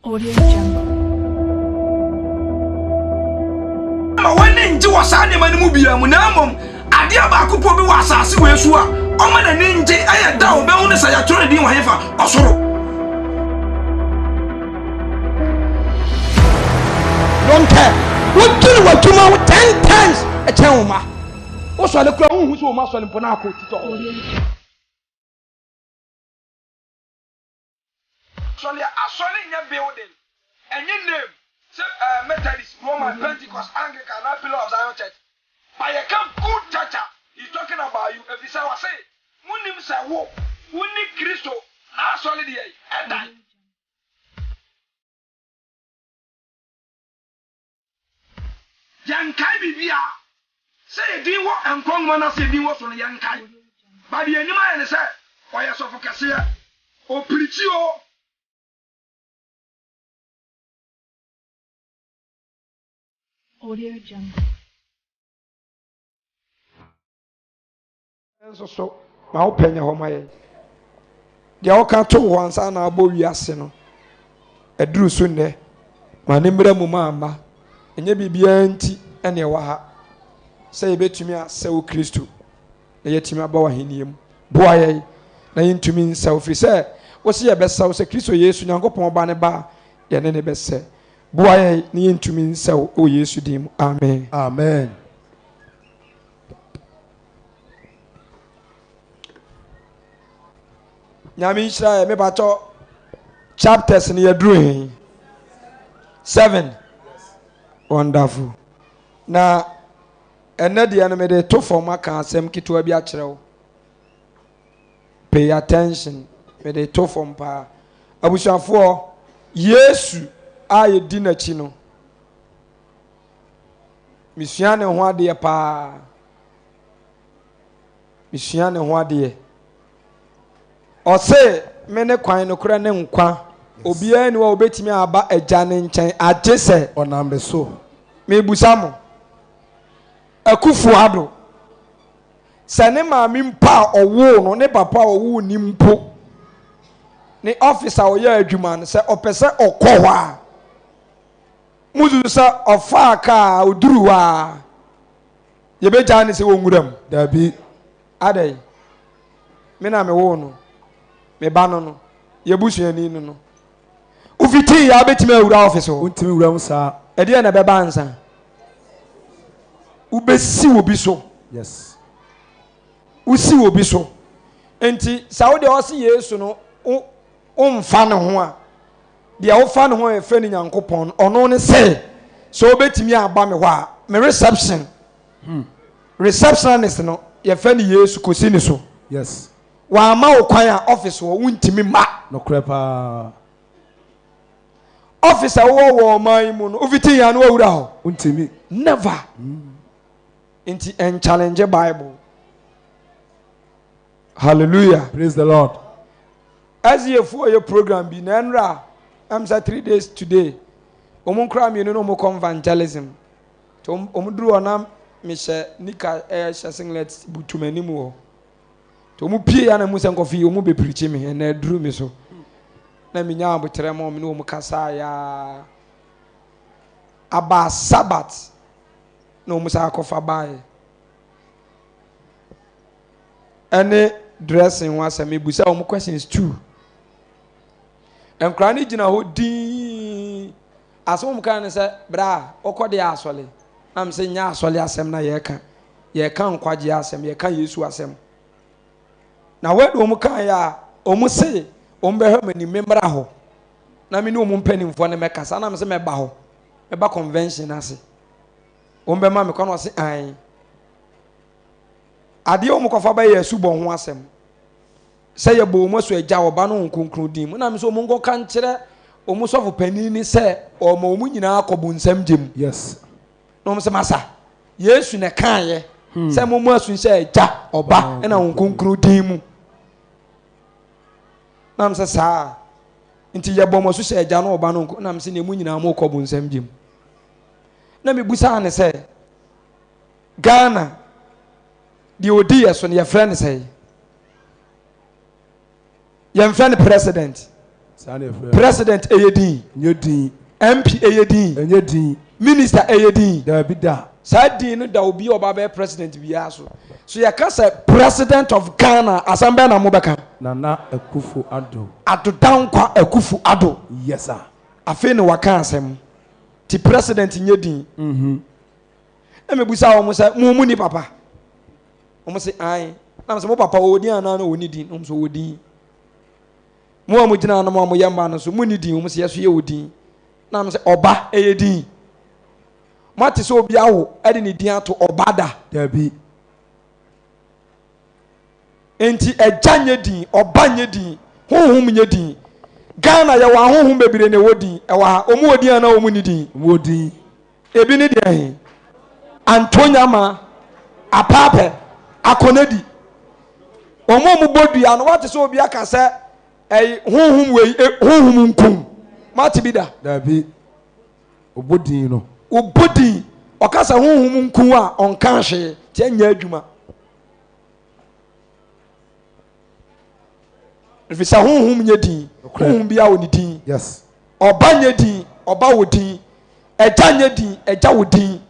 Audio Jungle. Ma w'ani ngye wɔ saa nneɛma no mu biara mu, na mmom adeɛ baako pɔ bi wɔ asase wei so a ɔma n'ani ngye ɛyɛ da a ɔbɛhu no sɛ yɛatwerɛ ne din wɔ hefa? Ɔsoro. Don't care. Wodwene w'adwuma ho ten times ɛkyɛn wo ma. Wosɔre kura wohu sɛ wo ma sɔre mpo na akɔ titɔ. Asɔre a, asɔre nyɛ building, ɛnyɛ name sɛ ɛɛ Methodist, Roman, Pentecost, Anglican anaa Pillar of Zion Church. But yɛka good church a, he's talking about you efisɛ ɔse, Monnim sɛ wo, wone Kristo n'asɔre deɛ ɛdan. Yɛnkae biribiara. Sɛ yɛn din wɔ nkwa nwoma no ase, yɛn din wɔ so no, yɛnkae. But deɛ yɛnim ayɛ ne sɛ, ɔyɛ sɔfo kɛseɛ. Ɔpirikyi o. Audio Jungle. Nso so ma wo pɛ nyɛ hɔ ma yɛn. Deɛ woka too hɔ ansa na abɔ wiase no, aduru so nnɛ. Ma ne mmra mu ma amma. Ɛnyɛ biribiara nti na ɛwɔ ha sɛ yɛbɛtumi asɛ wo Kristo na yɛatumi aba w'ahennie mu. Boa yɛn na yɛntumi nsɛ wo, firi sɛ wo se yɛbɛsɛ wo sɛ Kristo Yesu, Nyankopɔn Ba no ba a, yɛne ne bɛsɛ. Boa yɛn na yɛntumi nsɛ wo wɔ Yesu din mu. Amen. Amen. Nyame nhyira yɛ mebatɔ chapters no yɛduru he seven wonderful na ɛnɛ deɛ no mede to fam aka asɛm ketewa bi akyerɛ wo pay attention mede to fam paa abusuafoɔ Yesu a yɛdi n'akyi no Mesua ne ho adeɛ paa. Mesua ne ho adeɛ. Ɔse me ne kwan nokorɛ ne nkwa. Obiara ni hɔ a obetumi aba agya ne nkyɛn agye sɛ. Ɔnam me so. Mebusa mo. Akufo Addo. Sɛ ne maame mpo a ɔwoo no ne papa a ɔwoo ne mpo ne office a ɔyɛ adwuma no sɛ ɔpɛ sɛ ɔkɔ hɔ a. Mususu sɛ ɔfaa kaa a oduruu hɔ a, yɛbɛgyaa no sɛ ɔnwura mu? Dabi. Adɛn? Me na mewoo no. Me ba no no. Yɛn busuani no no. Wofitii yɛ a wobɛtumi awura ɔfese hɔ? Wontumi nwura mu saa. Ɛdeɛn na ɛbɛba ansa? Wobɛsi obi so. Yes. Wosi obi so. Nti sɛ wo deɛ ɔse Yesu no, womfa ne ho a, Deɛ wofa ne ho a yɛfrɛ no Nyankopɔn no, ɔno ne sɛ, sɛ wobɛtumi aba me hɔ a, me reception, hmm. receptionist no, yɛfrɛ no Yesu, kɔsi ne so. Yes. Wamma wo kwan a office wɔ, wontumi mma. Nokorɛ paa. Office a wowɔ wɔ ɔman yi mu no, wofiti yɛn ano wawura hɔ. Wontumi. Never. Nti ɛnchallenge Bible. Hallelujah. Praise the Lord. SDA foɔ yɛ program bi na ɛnra ɛm sɛ 3 days today wɔn nkora mmienu na wɔn kɔ evangelism nti wɔn duru hɔ na mehyɛ nika ɛhyɛ singlet butu m'anim hɔ nti wɔn pie ya na mu sɛ nkɔfi wɔn bɛ pirikyi me ɛna aduru me so na menya abotrɛ ma wɔn ne wɔn kasa yaa aba Sabbath na wɔn sa akɔfa baeɛ. Ɛne dressing ho asɛm mebisa wɔn questions too. Nkwadaa no gyina hɔ dinn. Asɛm wɔn kan ne sɛ bra wokɔ deɛ asɔle. Na me sɛ nyɛ asɔle asɛm na yɛreka. Yɛreka nkwagyeɛ asɛm, yɛreka Yesu asɛm. Na word wɔn kan yɛ a wɔn se wɔn bɛhwɛ m'anim memmra hɔ na me ne wɔn mpanimfoɔ no mɛkasa na me sɛ mɛba hɔ mɛba convention ase wɔn bɛma me kwan wɔse ae. Adeɛ a wɔkɔfa ba yɛ asubɔ ho asɛm. Sɛ yɛbɔ wɔn asu Agya, Ɔba ne Honhom Kronkron din mu. Na me nso wɔn nkɔka nkyerɛ wɔn sɔfo panin ne sɛ ɔma wɔn nyinaa kɔ bonsam gye mu. Yes. Na wɔn sɛ masa Yesu na ɛkaeɛ sɛ mo mo asu sɛ Agya, Ɔba ɛna Honhom Kronkron din mu. Na me sɛ saa nti yɛbɔ mo asu sɛ Agya ne Ɔba ne Honhom Kronkron. Na me sɛ nea mo nyinaa mo kɔ bonsam gye mu. Na mebusaa ne sɛ Ghana, deɛ ɔdi yɛ so no yɛfrɛ no sɛn? Yɛmfrɛ no president. Saa na yɛfrɛ no. President ɛyɛ din? Ɛnyɛ din. MP ɛyɛ din? Ɛnyɛ din. Minister ɛyɛ din? Daabi da. Saa din no da obi a ɔba bɛyɛ president biara so. So yɛka sɛ president of Ghana a, asɛm bɛn na mobɛka? Nana Akufo Addo. Addo Dankwa Akufo Addo. Yes sir. Afei na waka asɛm. Nti president nyɛ din. Na mebusa wɔn sɛ, mo mu ni papa? Wɔn se ae. Na mesɛ mo papa ɔwɔ din anaa na ɔnni din? Na wɔn sɛ ɔwɔ din. Mo a mogyina anom a moyɛ mma no nso, monni din? Wɔn se yɛso yɛwɔ din. Na mesɛ ɔba ɛyɛ din? Moate sɛ obi awo de ne din ato ɔba da? Dabi. Enti agya nyɛ din, ɔba nyɛ din, honhom nyɛ din. Ghana yɛwɔ ahonhom bebree na ɛwɔ din ɛwɔ ha. Wɔn wɔ din anaa wɔn nni din? Wɔn wɔ din. Ebi ne deɛ he? Antonyama, Apaapɛ, Akɔnɛdi. Wɔn a wɔbɔ dua no, woate sɛ obi aka sɛ ɛyi honhom wei, e, honhom nkum. Moate bi da? Dabi. Ɔbɔ din no. Ɔbɔ din. Ɔka sɛ honhom nku a, ɔnka hwee. Nti ɛnyɛ adwuma. Ɛfiri sɛ honhom nyɛ din. Honhom biara wɔ ne din. Yes. Ɔba nyɛ din, ɔba wɔ din. Agya nyɛ din, agya wɔ din.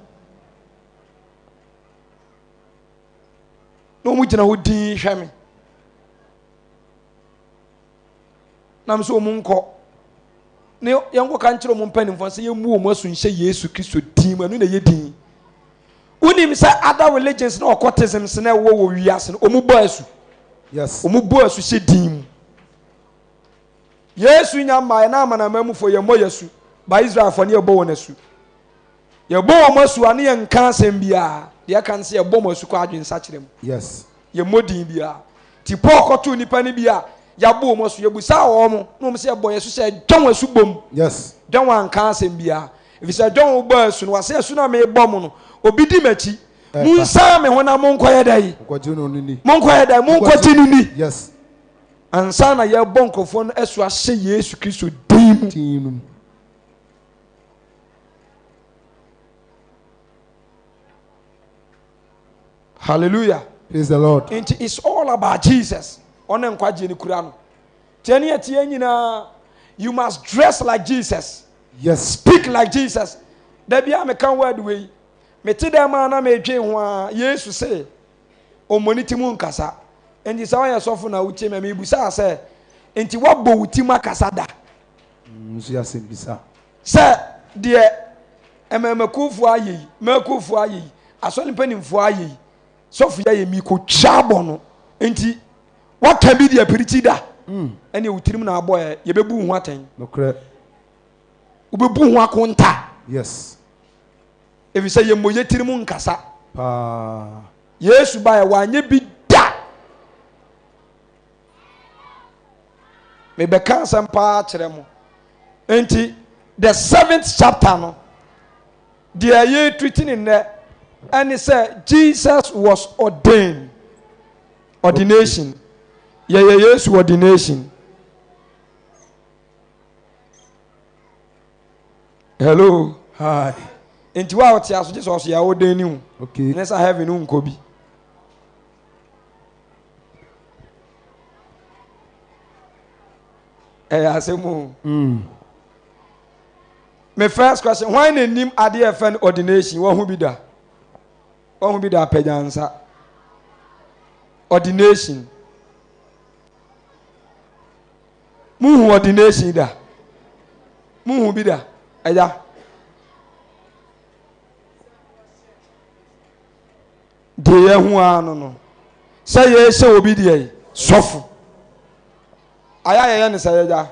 Na wɔn gyina hɔ din hwɛ me. Na me sɛ wɔn nkɔ. Ne yɛnkɔka nkyerɛ wɔn mpanimfoɔ sɛ yɛmmu wɔn asu nhyɛ Yesu Kristo din mu, ɛno na ɛyɛ din. Wonim sɛ other religions na occultisms na ɛwɔ wɔ wiase no, wɔn bɔ asu. Yes. Wɔn bɔ asu hyɛ din mu. Yesu nya mmaeɛ na amanaman mufoɔ yɛmmɔ yɛn asu, ba Israelfoɔ ne yɛbɔ wɔn asu. Yɛbɔ wɔn asu a ne yɛnka asɛm biara, deɛ ɛka ne sɛ yɛbɔ wɔn asu kɔ adwensakyera mu. Yes. Yɛmmɔ din biara. Nti Paul kɔtoo nnipa no bi a yɛabɔ wɔn asu, yɛbusaa wɔn na wɔn sɛ yɛbɔ yɛn asu sɛ John asu bom. Yes. John anka asɛm biara. Ɛfiri sɛ John bɔ asu no, wɔasɛ asu no a mebɔ mo no, obi di m'akyi. Monsan me ho na monkɔyɛ dɛn? Monkɔyɛ dɛn? Monkɔgye no ni. Yes. Ansa na yɛrebɔ nkurɔfoɔ no asu ahyɛ Yesu Kristo din mu. Hallelujah. Praise the Lord. Nti it's all about Jesus. Ɔne nkwagyeɛ no kura no. Tiɛ ne ɛteɛ nyinaa, you must dress like Jesus. Yes. Speak like Jesus. Da bi a meka word wei, mete dɛm a na medwen ho a, Yesu se, ɔmmɔ ne ti mu nkasa. Nti sɛ woyɛ sɔfo na wotie me a, mebusaa sɛ, nti woabɔ wo ti mu akasa da? Mm, nso yɛ asɛmbisa. Sɛ deɛ mmɛmakuofoɔ ayɛ yi, mmakuofoɔ ayɛ yi, asɔre mpanimfoɔ ayɛ yi, sɔfo yi ayɛ mi kɔtwa abɔ no. Nti woaka bi deɛ pirikyi da. Mm. Ɛne wo tirim na abɔ ɛ, yɛbɛbu wo ho atɛn. Nokorɛ. Wobɛbu ho akonta. Yes. Ɛfiri sɛ yɛmmɔ yɛ tirim nkasa. Paa. Yesu baeɛ wanyɛ bi da. Mebɛka asɛm paa kyerɛ mo. Nti the seventh chapter no, deɛ yɛretriti ne nnɛ ɛne sɛ Jesus was ordained. Ordination. Yɛyɛ Yesu ordination. Hello. Hi. Nti wo a wote aso gye sɛ ɔso yɛ awodan ni wo. Okay. Ne sa heaven nkɔ bi. Ɛyɛ asɛm o. Mm. Me first question, hwan na nim adeɛ ɛfɛ no ordination? Wahu bi da? Wahu bi da apagya nsa. Ordination. Muhu ordination da? Muhu bi da? Ɛya. Deɛ yɛahu ara no no, sɛ yɛrehyɛ obi deɛ sɔfo. Ayɛ a yɛyɛ ne sɛ yɛgya.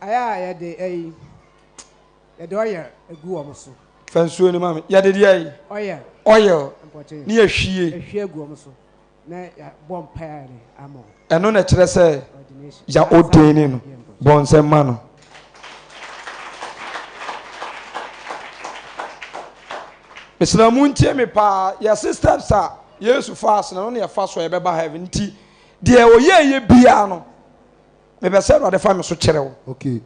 Ayɛ a yɛde ɛyi yɛde oil egu wɔn so. Fa nsuo no ma me. Yɛde deɛ yi? Oil. Oil. Mpɔkyɛ. Ne yɛhwie. Ehwie gu wɔn so na yɛabɔ mpaeɛ de ama wɔn. Ɛno na ɛkyerɛ sɛ ya ordain no. Bɔ nsɛm ma no. Mesrɛ mo ntie me paa. Yɛse steps a Yesu faa so no, ɛno na yɛfa so a yɛbɛba heaven. Nti deɛ ɔyɛɛyɛ biara no, mepɛ sɛ Awurade fa me so kyerɛ wo. Okay.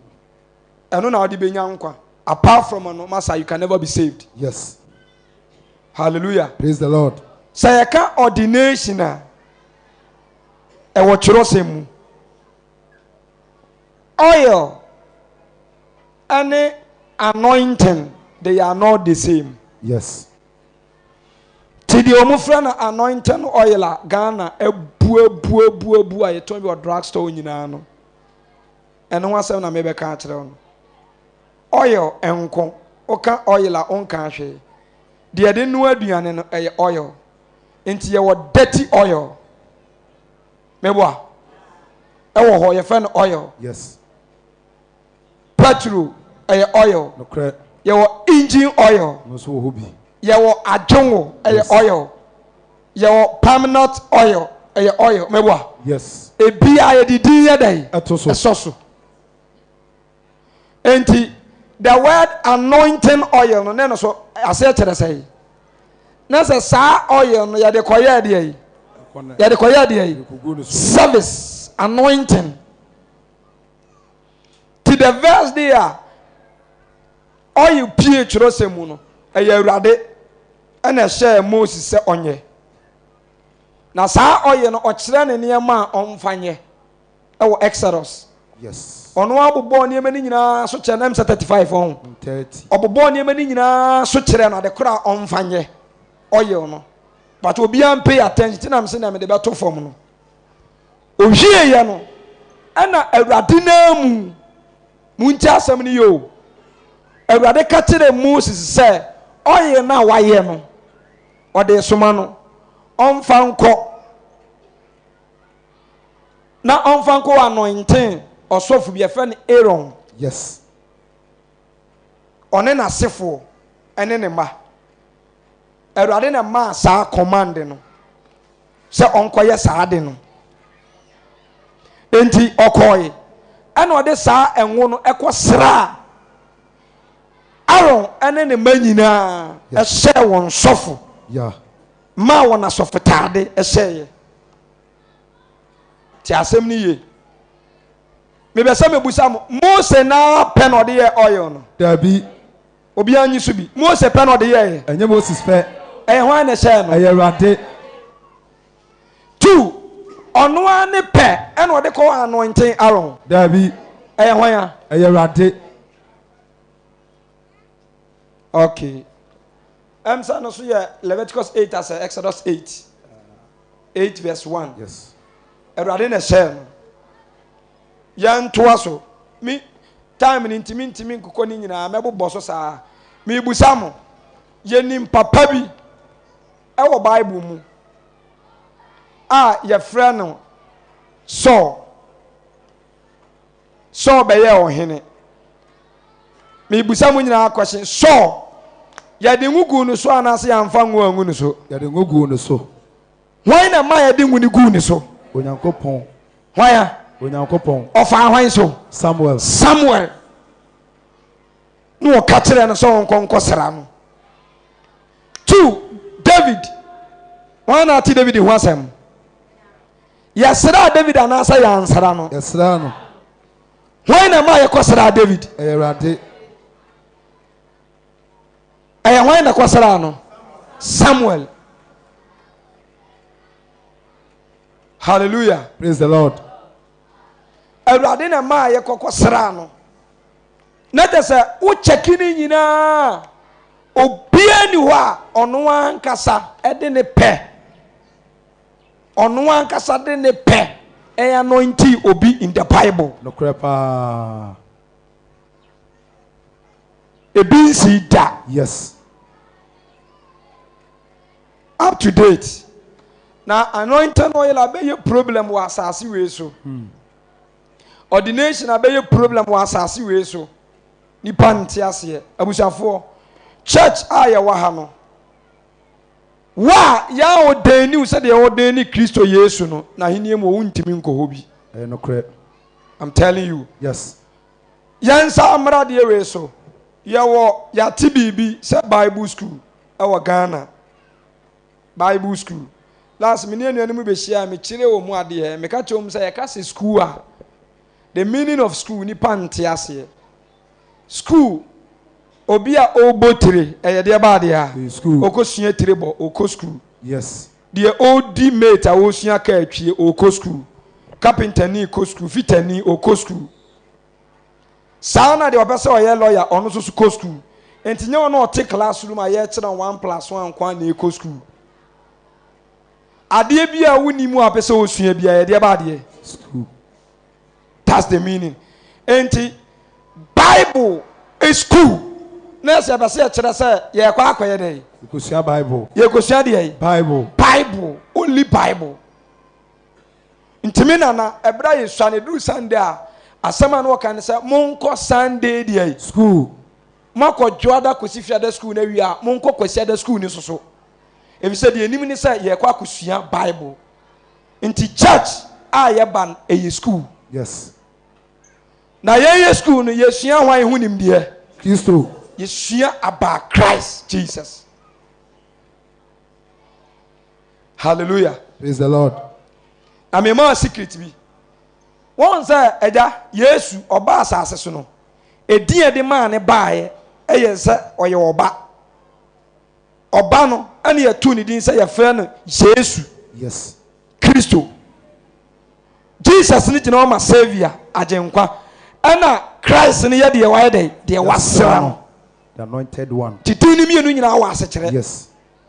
Ɛno na wode bɛnya nkwa. Apart from ɛno, masa, you can never be saved. Yes. Hallelujah. Praise the Lord. Sɛ yɛka ordination a, ɛwɔ twerɛsɛm mu. Oil ɛne anointing they are not the same. Yes. Ti deɛ wɔn frɛ no anointing oil a Ghana abuabuabuabu a yɛtɔn bi wɔ drug store nyinaa no, ɛno ho asɛm na mebɛka akyerɛ wo no. Oil nko, woka oil a wonka hwee. Deɛ yɛde noa aduane no ɛyɛ oil. Nti yɛwɔ dirty oil. Meboa? Ɛwɔ hɔ yɛfrɛ no oil. Yes. Petrol ɛyɛ oil. Nokorɛ. Yɛwɔ engine oil. Ɛno nso wɔ hɔ bi. Yɛwɔ adwongo ɛyɛ Yes. oil. Yɛwɔ palm nut oil ɛyɛ oil. Meboa? Yes. Ebia yɛde din yɛ dɛn? Ɛto so. Ɛsɔ so. Enti the word anointing oil no ne no so aseɛ kyerɛ sɛ na sɛ saa oil no yɛde kɔyɛ deɛ yi yɛde kɔyɛ deɛ yi service anointing ti the verse day a oil pie twerɛsɛm mu no ɛyɛ awurade ɛna ɛhyɛɛ Moses sɛ ɔnyɛ na saa oil no ɔkyerɛ ne nneɛma a ɔmfa nyɛ. Ɛwɔ Exodus. Yes. Ɔno ara bobɔɔ nneɛma no nyinaa so kyerɛ no, ɛm sɛ 35 ɔho. 30. Ɔbobɔɔ nneɛma no nyinaa so kyerɛ no ade korɔ a ɔmfa nyɛ oil no. But obiara mpay attention, ti na mese nea mede bɛto fam no. Owieɛ no, ɛna Awurade naa mu, montie asɛm no yie o, Awurade ka kyerɛɛ Moses sɛ oil no a wayɛ no, ɔde soma no, ɔmfa nkɔ. Na ɔmfa nkɔ anointing ɔsɔfo bi yɛfrɛ no Aaron. Yes. Ɔne n'asefoɔ ɛne ne mma. Awurade na maa saa command no sɛ ɔnkɔyɛ saa ade no. Enti ɔkɔe ɛna ɔde saa ɛnwo no ɛkɔ sraa Aaron ɛne ne mma nyinaa ɛhyɛɛ wɔn sɔfo. Yeah. Maa wɔn asɔfotaade hyɛeɛ. Te asɛm no yie. Mebɛ sɛ mebusa mo, Mose naa pɛ na ɔde yɛɛ oil no? Dabi. Obiara nyi so bi. Mose pɛ na ɔde yɛeɛ? Ɛnyɛ Moses pɛ. Ɛyɛ hwan na ɛhyɛɛ no? Ɛyɛ Awurade. Two, ɔno ara ne pɛ ɛna ɔde kɔ anointing Aaron? Dabi. Ɛyɛ hwan a? Ɛyɛ Awurade. Okay. Ɛmsa no so yɛ Leviticus 8 asɛ Exodus 8. 8 verse 1. Yes. Awurade na ɛhyɛɛ no. Yɛntoa so. Me time no ntumi ntumi nkokɔ ne nyinaa mɛbobɔ so saa. Mebusa mo. Yɛnim papa bi ɛwɔ Bible mu a yɛfrɛ no Saul. Saul bɛyɛɛ ɔhene. Mebisa mo nyinaa question. Saul, yɛde ngo guu no so anaasɛ yɛamfa ngo angu no so? Yɛde ngo guu no so. Hwan na ɛma yɛde ngo no guu ne so? Onyankopɔn. Hwan a? Onyankopɔn. Ɔfaa hwan so? Samuel. Samuel. Na ɔka kyerɛɛ no sɛ ɔnkɔ nkɔsra no. Two, David. Hwan na ate David ho asɛm? Yɛsraa David anaasɛ yɛansra no? Yɛsraa no. Hwan na ɛma yɛkɔsraa David? Ɛyɛ Awurade. Ɛyɛ hwan na ɛkɔsraa no? Samuel. Hallelujah. Praise the Lord. Awurade na ɛma yɛkɔkɔsraa no. Na kyɛ sɛ wokyɛke ne nyinaa obiara ni hɔ a ɔno ankasa ɛde ne pɛ Ɔno ankasa de ne pɛ anointi obi in the bible. Nokorɛ paa. Ebi nsii da. Yes. Up to date. Na anointing oil abɛyɛ problem wɔ asase wei so. Hmm. Ordination abɛyɛ problem wɔ asase wei so. Nipa nte aseɛ. Abusuafoɔ, church a yɛwɔ ha no, Wo a yɛaɔdɛɛni wo sɛdeɛ yɛɔdɛɛni Kristo Yesu no, n'ahennie mu wontumi nkɔ hɔ bi. Ɛyɛ nokorɛ. I'm telling you. Yes. Yɛnsa mmra adeɛ wei so. Yɛwɔ, yɛate biribi sɛ Bible school ɛwɔ Ghana. Bible school. Last me ne anuanom bɛhyia a mekyerɛ wɔn mu adeɛ. Meka kyerɛ wɔn sɛ yɛka sɛ school a, the meaning of school nipa nte aseɛ. School. Obi a ɔrebɔ tire, ɛyɛ deɛ ba adeɛ a? Ɛyɛ school. Ɔkɔsua tire bɔ, ɔkɔ school. Yes. Deɛ ɔredi mate a ɔresua kaa twie, ɔrekɔ school. Kapentani kɔ school, fitani ɔkɔ school. Saa na deɛ ɔpɛ sɛ ɔyɛ lawyer, ɔno nso so kɔ school. Nti nyɛ ɔno a ɔte classroom a yɛrekyerɛ no 1+1 nko ara na ɛkɔ school. Adeɛ bi a wonni mu a wopɛ sɛ wosua bi a yɛdeɛ ba adeɛ. School. That's the meaning. Enti Bible is school. Na ɛsɛ yɛpɛ sɛ yɛkyerɛ sɛ yɛrekɔ akɔyɛ dɛn? Yɛkɔsua Bible. Yɛkɔsua deɛ yi? Bible. Bible. Only Bible. Nti me nana, ɛberɛ a yɛsua no, ɛduru Sunday a, asɛm a na wɔka ne sɛ, monkɔ Sunday deɛ yi? School. Moakɔ Dwoada kɔsi Fiada school no awie a, monkɔ Kwasiada school no nso so. Efisɛ deɛ yɛnim ne sɛ yɛrekɔ akɔsua Bible. Nti church a yɛba no ɛyɛ school. Yes. Na yɛyɛ school no yɛsua hwan ho nimdeɛ? Kristo. Yɛsua about Christ Jesus. Hallelujah. Praise the Lord. Na mema secret bi. Wɔn sɛ ɛgya Yesu ɔba asase so no, edin a yɛde maa ne baeɛ ɛyɛ sɛ ɔyɛ ɔba. Ɔba no ɛna yɛtoo ne din sɛ yɛfrɛ no Yesu. Yes. Kristo. Jesus no gyina hɔ ma Savior, Agyenkwa. Ɛna Christ no yɛ deɛ wayɛ dɛn? Deɛ wasra no. The anointed one. Nti din no mmienu nyinaa wɔ asekyerɛ. Yes.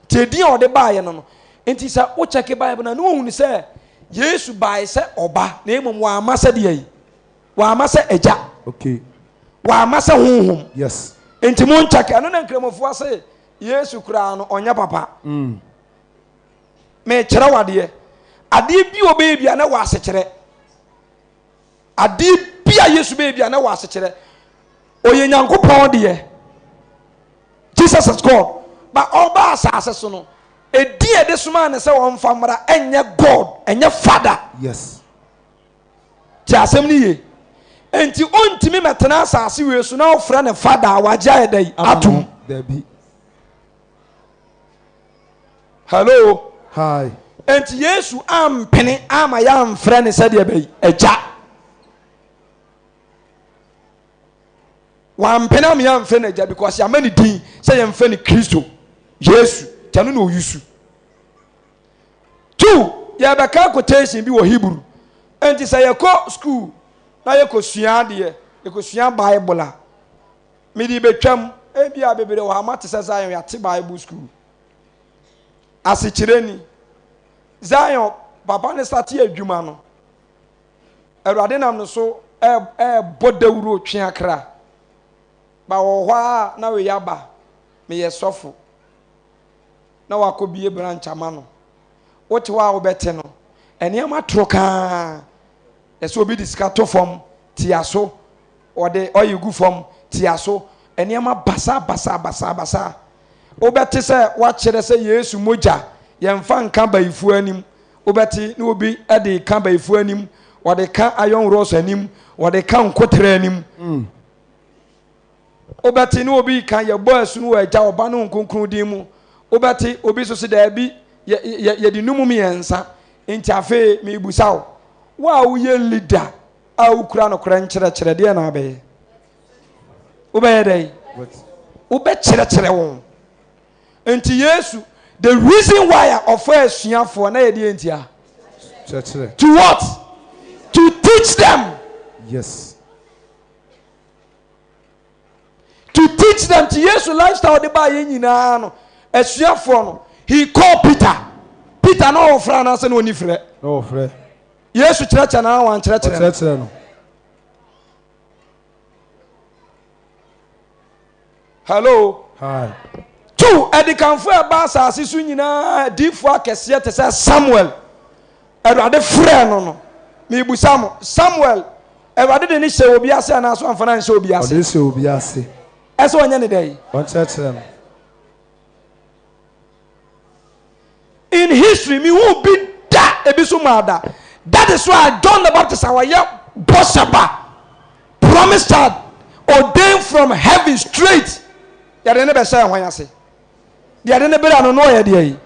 Nti edin a ɔde baeɛ no no. Nti sɛ wo kyɛke Bible no a, ne wohunu sɛ Yesu baeɛ sɛ ɔba, na mmom wamma sɛ deɛ yi. Wamma sɛ agya. Okay. Wamma sɛ honhom. Yes. Nti mo nkyɛke ɛno na nkramofoɔ se Yesu koraa no ɔnyɛ papa. Mm. Mekyerɛ wo adeɛ. Adeɛ bi a ɔbɛyɛ bia na wɔ asekyerɛ. Adeɛ bi a Yesu bɛyɛ bia na wɔ asekyerɛ. Ɔyɛ Nyankopɔn deɛ. Jesus is God. But ɔba asase so no, ɛdi a ɛde somaa ne sɛ ɔmfa mmra ɛnyɛ God, ɛnyɛ Father. Yes. Tie asɛm no yie. Enti ɔntumi mɛtena asase wei so na wofrɛ no fada a wagye ayɛ dɛ atom. Dabi. Hello. Hi. Enti Yesu ampene ama yɛamfrɛ no sɛdeɛ bɛyi agya. Wampene ama yɛamfrɛ no agya because yɛama ne din sɛ yɛmfrɛ no Kristo Yesu. Kyɛ no na ɔyusu. Two, yɛrebɛka quotation bi wɔ Hebrew. Enti sɛ yɛkɔ school na yɛkɔsua adeɛ, yɛkɔsua Bible a, mede bɛtwam, ebi a bebree wɔ ha moate sɛ Zion yɛate Bible school. Asekyerɛ ni, Zion papa ne sate adwuma no, Awurade nam no so ɛrebɔ dawuro twe akra. Ba wɔ hɔ a na wei aba, meyɛ sɔfo. na wakɔbie branch ama no. Wote hɔ a wobɛte no, nneɛma toro kaa. Ɛsɛ obi de sika to fam, tia so. Ɔde ɔyɛ gu fam, tia so. Nneɛma basaa basaa basaa basaa. Wobɛte sɛ wakyerɛ sɛ Yesu mogya yɛmfa nka bayifoɔ anim. Wobɛte na obi de ka bayifoɔ anim, wɔde ka iron rods anim, wɔde ka nkoterɛ anim. Mm. Wobɛte ne obi reka, Yɛbɔ asu no wɔ Agya, Ɔba ne Honhom Kronkron din mu. Wobɛte obi nso se, Daabi, yɛ, yɛ, yɛde no mu mmiɛnsa. Nti afei, merebisa wo, wo a woyɛ leader a wokura nokorɛ nkyerɛkyerɛ, deɛ na abɛyɛ? Wobɛyɛ dɛn? Wobɛkyerɛkyerɛ wɔn. Nti Yesu, the reason why a ɔfa asuafoɔ na yɛ deɛ ntia? Kyerɛkyerɛ. To what? To teach them. Yes. To teach them ti Yesu lifestyle de baa yɛn nyinaa no asuafoɔ no he called Peter Peter na ɔwɔ frɛ anaasɛ na ɔni frɛ na ɔwɔ frɛ Yesu kyerɛkyerɛ na wankyerɛkyerɛ no ɔkyerɛkyerɛ no Hello. Hi. Two, adikanfo a ɛba asase so nyinaa adiifoɔ akɛseɛ te sɛ Samuel. Awurade frɛɛ no no. Mebusa mo, Samuel, Awurade de ne hyɛ obi ase anaasɛ ɔmfa no anhyɛ obi ase? Ɔde hyɛ obi ase. Ɛsɛ ɔnyɛ ne dɛn? Ɔnkyerɛkyerɛ no. In history, mehu bi da ebi so maa da. That is why John the Baptist a ɔyɛ bɔhyɛ ba, promised child, ordained from heaven straight. Yɛde ne bɛhyɛ hwan ase? Deɛ yɛde ne bere ano no ɔyɛ deɛ yi.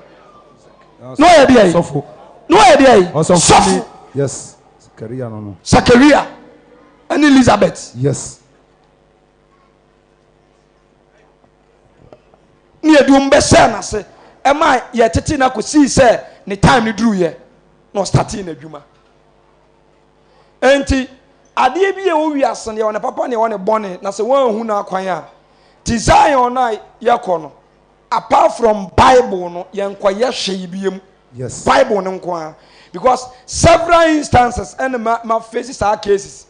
Na ɔyɛ deɛ yi. Sɔfo. Na ɔyɛ deɛ yi. Sɔfo. Yes. Sakaria no no. Sakaria ɛne Elizabeth. Yes. ne yɛde wɔn bɛhyɛɛ n'ase ɛma yɛtetee no akɔsii sɛ ne time no duruiɛ na ɔstartee n'adwuma. Enti adeɛ bi a ɛwɔ wiase no yɛwɔ ne papa ne yɛwɔ ne bɔne na sɛ wɔanhu no akwan a ti Zion no a yɛkɔ no apart from Bible no yɛnkɔyɛ hwee biam. Yes. Bible no nko ara because several instances ɛna ma ma face saa cases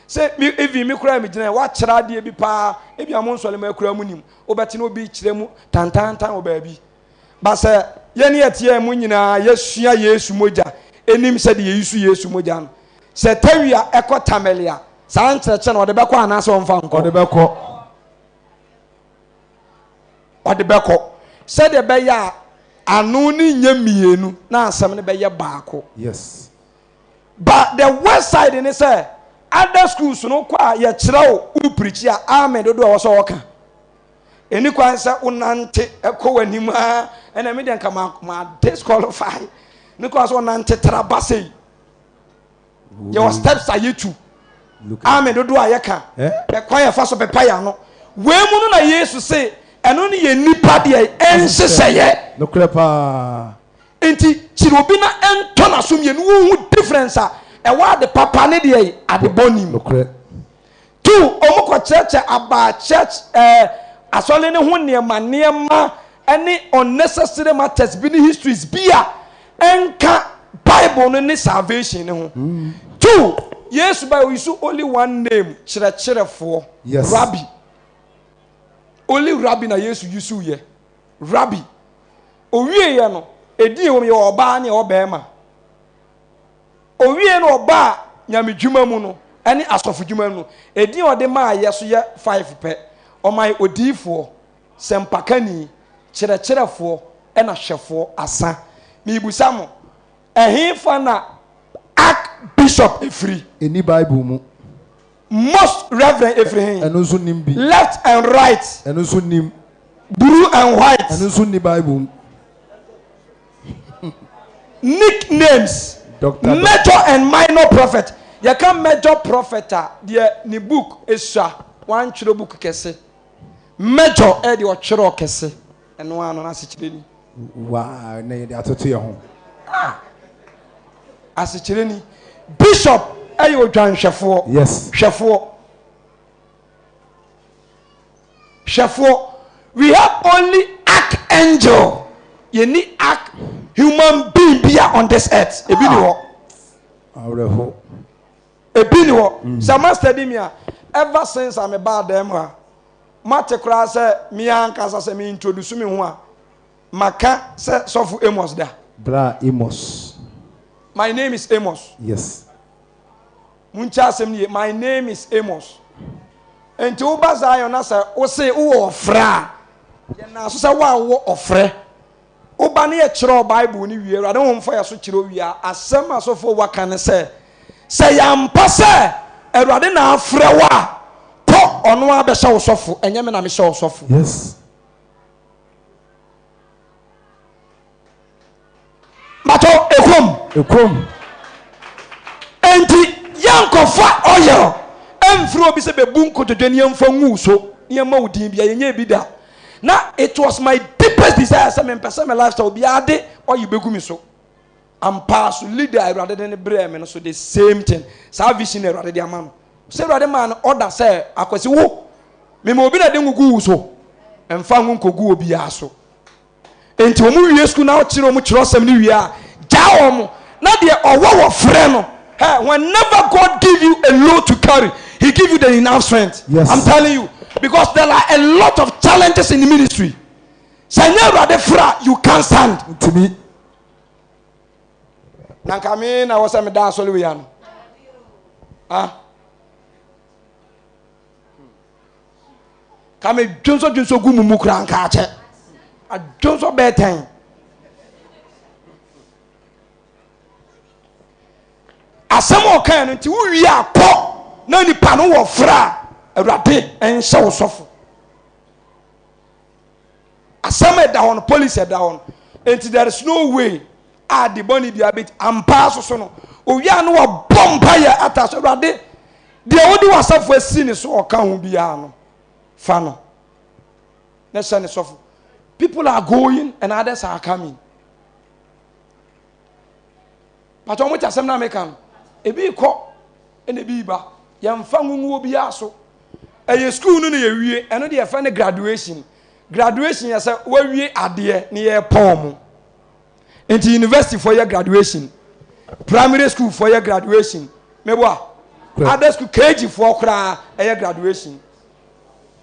sɛ me even me koraa me gyina wakyerɛ adeɛ bi paa ebi a mo nsɔle mo akura mo nim wobɛte na obi kyerɛ mu tantantan wɔ baabi ba sɛ yɛne yɛteɛ mu nyinaa yɛsua Yesu mogya enim sɛ de yɛyi so Yesu mogya no sɛ tawia ɛkɔ tamale a saa nkyerɛkyerɛ no ɔde bɛkɔ anaasɛ ɔmfa nkɔ Ɔde bɛkɔ. Ɔde bɛkɔ sɛdeɛ ɛbɛyɛ a ano no nyɛ mmienu na asɛm no bɛyɛ baako. Yes. But the worst side ne sɛ other schools no kɔ a yɛkyerɛ wo wo pirikyi a amen dodoɔ a ɛwɔ sɛ ɔka. Ɛni kwan sɛ wonante ɛkɔ w'anim a ɛna me deɛ nka ma ma disqualify. Ne kwan sɛ ɔnante tra ba sei. Yɛwɔ steps a yɛtu. Amen dodoɔ a yɛka. Ɛkwan yɛfa so pepa yɛn ano. Wei mu no na Yesu se ɛno ne yɛ nipa deɛ ɛnhyehyɛeɛ. Nokorɛ paa. Nti kyerɛ obi na ɛntɔ n'aso mmienu wonhu difference a ɛwɔ ade papa ne deɛ ade bɔne mu. Nokorɛ. Two, wɔn kɔ kyerɛkyerɛ about church ɛɛ eh, asɔre no ho nneɛma nneɛma ɛne unnecessary matters bi ne histories bi a ɛnka Bible no ne salvation ne ho. Mm. Two, Yesu ba oyi so only one name kyerɛkyerɛfoɔ. Yes. Rabbi. Only rabbi na Yesu yusu yɛ. Rabbi. Owie yɛ no, edin wɔm yɛ ɔbaa ne ɔbɛrima. Owiee no ɔbaa nyamedwuma mu no ne asɔfodwuma mu no, edin a ɔde maa yɛ so yɛ five pɛ. Ɔmaa yɛ odiyifoɔ, sɛmpakani, kyerɛkyerɛfoɔ ɛna hwɛfoɔ asa. Merebisa mo, ɛhefa na Archbishop firi? Ɛnni Bible mu. Most Reverend ɛfiri he? Ɛno nso nnim bi. Left and right. Ɛno nso nnim. Blue and white. Ɛno nso nni Bible mu. Nicknames, Doctor Major and minor prophet. Yɛka major prophet a, deɛ ne book esua, wantwerɛ book kɛse. Major ɛyɛ deɛ ɔtwerɛ kɛse. Ɛno ara no n'asekyerɛ ni. Waa, na yɛde atoto yɛn ho. Ah, asekyerɛ ni. Bishop ɛyɛ odwanhwɛfoɔ. Yes. Hwɛfoɔ. Hwɛfoɔ, we have only archangel, yɛnni arch human being bia on this earth, ebi ni hɔ. Awerɛho. Ebi ni hɔ. Mm. Sɛ ma study mi a, ever since a me baa dɛm ha, mate koraa sɛ me ankasa sɛ me introduce me ho a, maka sɛ sɔfo Amos da. Bra Amos. My name is Amos. Yes. Monkyɛ asɛm no yie. My name is Amos. Enti woba Zion na sɛ wose wowɔ ɔfrɛ a, yɛnaa so sɛ wo a wowɔ ɔfrɛ. Woba ne yɛkyerɛw Bible no wie, Awurade Honhom fa yɛ so kyerɛw wie a, asɛm a asɔfoɔ waka ne sɛ, sɛ yɛampa sɛ Awurade na afrɛ wo a, kɔ ɔno ara bɛhyɛ wo sɔfo, ɛnyɛ me na mehyɛ wo sɔfo. Yes. Matɔ ekom. Ekom. Enti yɛnkɔfa oil ɛmfiri obi sɛ bɛbu nkotodwe ne yɛmfa ngu so ne yɛma wo din bia yɛnyɛ bi da. Na it was my deepest desire sɛ mempɛ sɛ me lifestyle obiara de oil bɛgu me so. Ampaa so leader a Awurade de no brɛɛ me no so the same thing. Saa vision na Awurade de ama no. Sɛ Awurade maa no order sɛ akwasi wo mema obi na de ngu gu wo so mfa ngu nkɔgu obiara so. Enti wɔn wie sukuu na ɔkyerɛ wɔn kyerɛwsɛm no wie a, gyaa wɔn na deɛ ɔwɔ wɔ frɛ no. Hey, whenever God give you a load to carry, He give you the enough strength. Yes. I'm telling you, because there are a lot of challenges in the ministry. Sɛ nyɛ Awurade frɛ a, you can't stand. Ntumi. Na nka me na wɔ sɛ meda asɔre wei ano. Ah. Ka me dwonsɔ dwonsɔ gu mu mu koraa nka akyɛ. Adwonsɔ bɛɛ tɛn. Asɛm a ɔkae no nti wowie a kɔ na nipa no wɔ frɛ a Awurade nhyɛ wo sɔfo. Asɛm a ɛda hɔ no policy ɛda hɔ no nti there is no way a de bɔne biara bɛti ampaa so so no owie a no wabɔ mpaeɛ ata so Awurade deɛ wode w'asafo asi ne so ɔka ho biara no fa no na hyɛ ne sɔfo. People are going and others are coming. Pàtó wɔn ti asɛm na meka no. Ebi kɔ ɛna ebi ba. Yɛnfa ngunguo biara so. Ɛyɛ school no na yɛwie. Ɛno deɛ yɛfɛ no graduation. Graduation yɛ sɛ wawie adeɛ ne yɛ pɔn mo. Nti university foɔ yɛ graduation. Primary school foɔ yɛ graduation. Meboa. Other school KG foɔ koraa ɛyɛ graduation.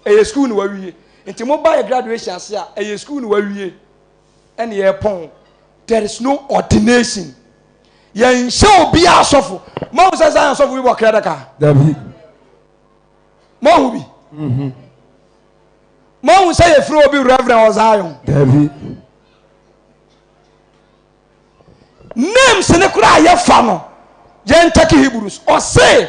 Ɛyɛ school na wawie. Nti mo ba yɛ graduation ase a ɛyɛ school na wawie ɛna yɛpɔn. There is no ordination. Yɛnhyɛ obi asɔfo. Mo ahu sɛ Zion sɔfo bi bɔ credit card. Dabi. Mo ahu bi. Mhm. Mo ahu sɛ yɛfrɛ obi reverend wɔ Zion. Dabi. Names ne koraa a yɛfa no yɛn check Hebrews ɔse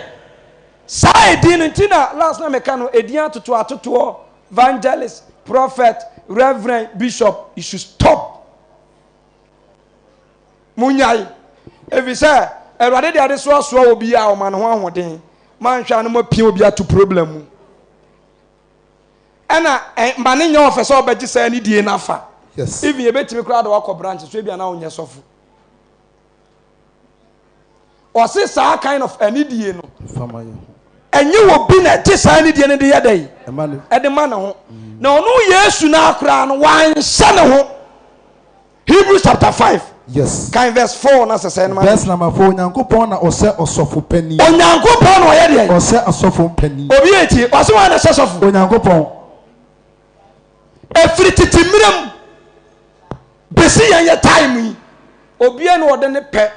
saa edin no nti na last na meka no edin atoto atotoɔ evangelist prophet reverend bishop you should stop munyae efi sɛ awurade de adesoa soa obi a ɔma ne ho ahoɔden manhwɛ a no mo apia obi ato problem mu. Ɛna ɛ ma ne nyɛ ɔfɛ sɛ ɔbɛgye saa anidie no afa. Yes. Even yɛbɛtumi koraa de wakɔ branch so ebi anaa wonyɛ sɔfo. Ɔse saa kind of anidie no. Fama yɛ ho. Ɛnyɛ wɔ bi na ɛgye saa anidie no de yɛ dɛ. Ɛma ne. Ɛde ma ne ho. Na ɔno Yesu no koraa no wanhyɛ ne ho. Hebrews chapter 5. Yes. Kan verse 4 na sɛsɛ no ma. Verse number 4 Onyankopɔn na ɔsɛ ɔsɔfo panin. Onyankopɔn na ɔyɛ deɛ. Ɔsɛ asɔfo panin. Obi etie ɔsɛ wɔn na ɛsɛ sɔfo. Onyankopɔn. Efiri tete mmerɛ mu besi yɛn yɛ time yi obiara na ɔde ne pɛ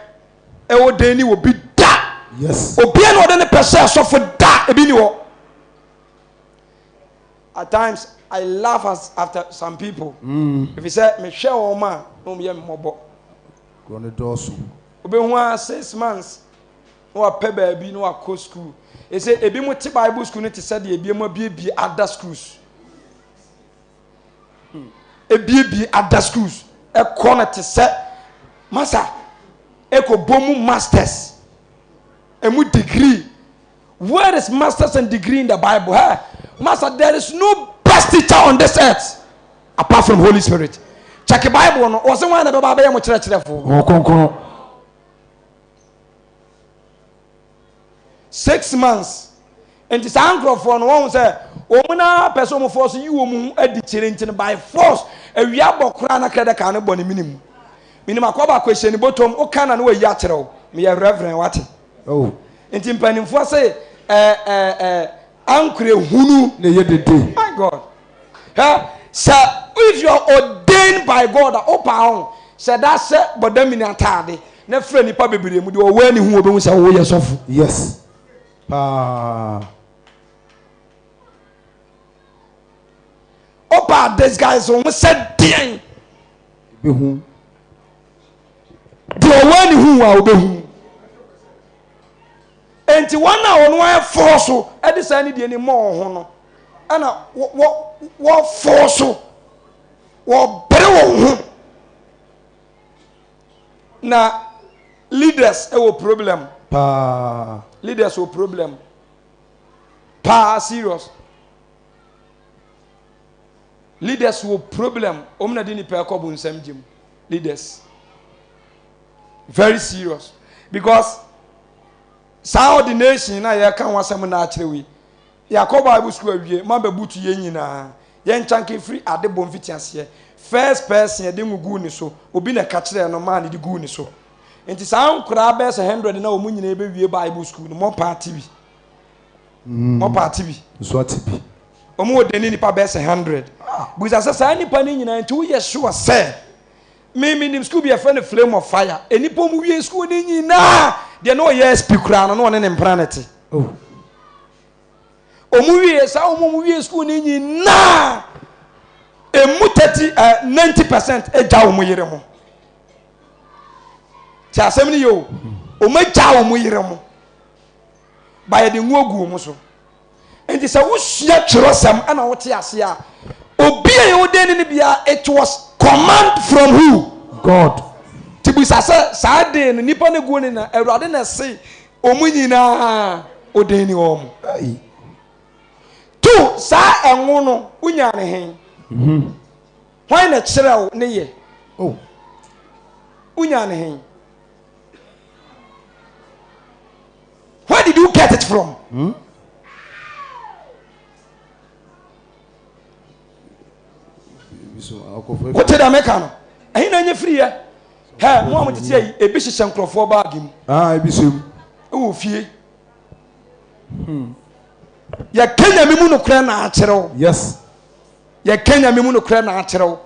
ɛwɔ den ni obi da. Yes. Obiara na ɔde ne pɛ sɛ sɔfo da ebi ni hɔ. At times I laugh as after some people. Mm. If you say me hwɛ wɔn a na wɔn yɛ mmɔbɔ. Kuro no dɔɔso. Obehu a 6 months na wapɛ baabi na wakɔ school. Ese ebi mo te Bible school no te sɛ deɛ ebi mo abiebie other schools. Ebiebie other schools ɛkɔ no te sɛ masa ɛkɔ bɔ mu masters emu degree. Where is masters and degree in the Bible? Hey, master, there is no best teacher on this earth apart from Holy Spirit. Check the Bible no. Ɔsɛ wɔn na bɛba abɛyɛ mo kyerɛkyerɛfo. Wɔn kronkron. 6 months. Nti saa nkurɔfoɔ no wɔn sɛ wɔn na pɛ sɛ wɔn fɔ so yi wɔn ho adi kyerɛ nti no by force awia bɔ koraa na credit card no bɔ ne minimu. Minim akɔ baako ehyɛ ne bɔtɔm ɔka na no wayi akyerɛ wo. Meyɛ reverend wate. Oh. Nti mpanimfoɔ sɛ ɛɛ ɛɛ ɛɛ ankore hunu. Na ɛyɛ dede. My God. Ɛ sɛ if you are ordained by God a wopa ho sɛ da sɛ bɔdamini ataade na fira nipa bebree mu deɛ ɔwɔ ani hu obehu sɛ woyɛ sɔfo. Yes. Paa. Wopa disguise wo ho sɛ deɛn. Ebehu. Deɛ ɔwɔ ani hu a obehu. Nti wɔn a wɔn ayɛ fɔɔ so ɛde saa ne deɛ ni mɔ wɔn ho no ɛna wɔ wɔ wɔfɔɔ so wɔbere wɔn ho na leaders ɛwɔ problem. Paa. Leaders wɔ problem paa, serious. Leaders wɔ problem. Wɔn na de nipa ɛkɔ bu nsɛm gye mu. Leaders, very serious, because saa ordination na yɛka ho asɛm na akyerɛ wei, yɛakɔ Bible school awie ma bɛbutu yɛn nyinaa yɛn nkyɛnke firi ade bɔ mfiti aseɛ. First person yɛde ngu guu ne so, obi na ɛka kyerɛ no maa ne de guu ne so. Nti saa nkoraa bɛyɛ sɛ 100 na wɔn nyinaa bɛwie Bible school no mɔ paati bi mɔ paati bi. Nso ate bi. Wɔn wɔ deni nipa bɛyɛ sɛ 100. Busa sɛ saa nipa no nyinaa nti woyɛ sure sɛ mímí nim school bi yɛfrɛ no Flame of Fire. Nipa wɔn wie school no nyinaa deɛ na ɔyɛ SP koraa no na ɔne ne mpena ne te. Oh. Wɔn wie saa wɔn wɔn wie school no nyinaa emu 30 90% agya wɔn yere mo. Te asɛm no yɛ o, wɔn agya wɔn yere mo ba yɛde ngu agu wɔn so. Nti sɛ wosua twerɛsɛm ɛna wote ase a, obi a yɛwɔ den ne bia, it was command from who? God. Ti busa sɛ saa den no nipa no guo ne na Awurade na ɛse wɔn nyinaa oden ni wɔn. Ayi. Two, saa ɛnwo no wonya ne hen? Hwan na ɛkyerɛ wo ne yɛ? Oh. Wonyaa ne he? Where did you get it from? Hmm? Wote dɛ meka no? Ɛhe na ɛnyɛ firi yɛ? Hɛ, mo a mo tete ayi, ebi hyehyɛ nkurɔfoɔ baage mu. Ah, ebi hyɛ mu. Ɛwɔ fie. Hmm. Yɛka nyame mu nokorɛ na akyerɛ wo. Yes. Yɛka nyame mu nokorɛ na akyerɛ wo.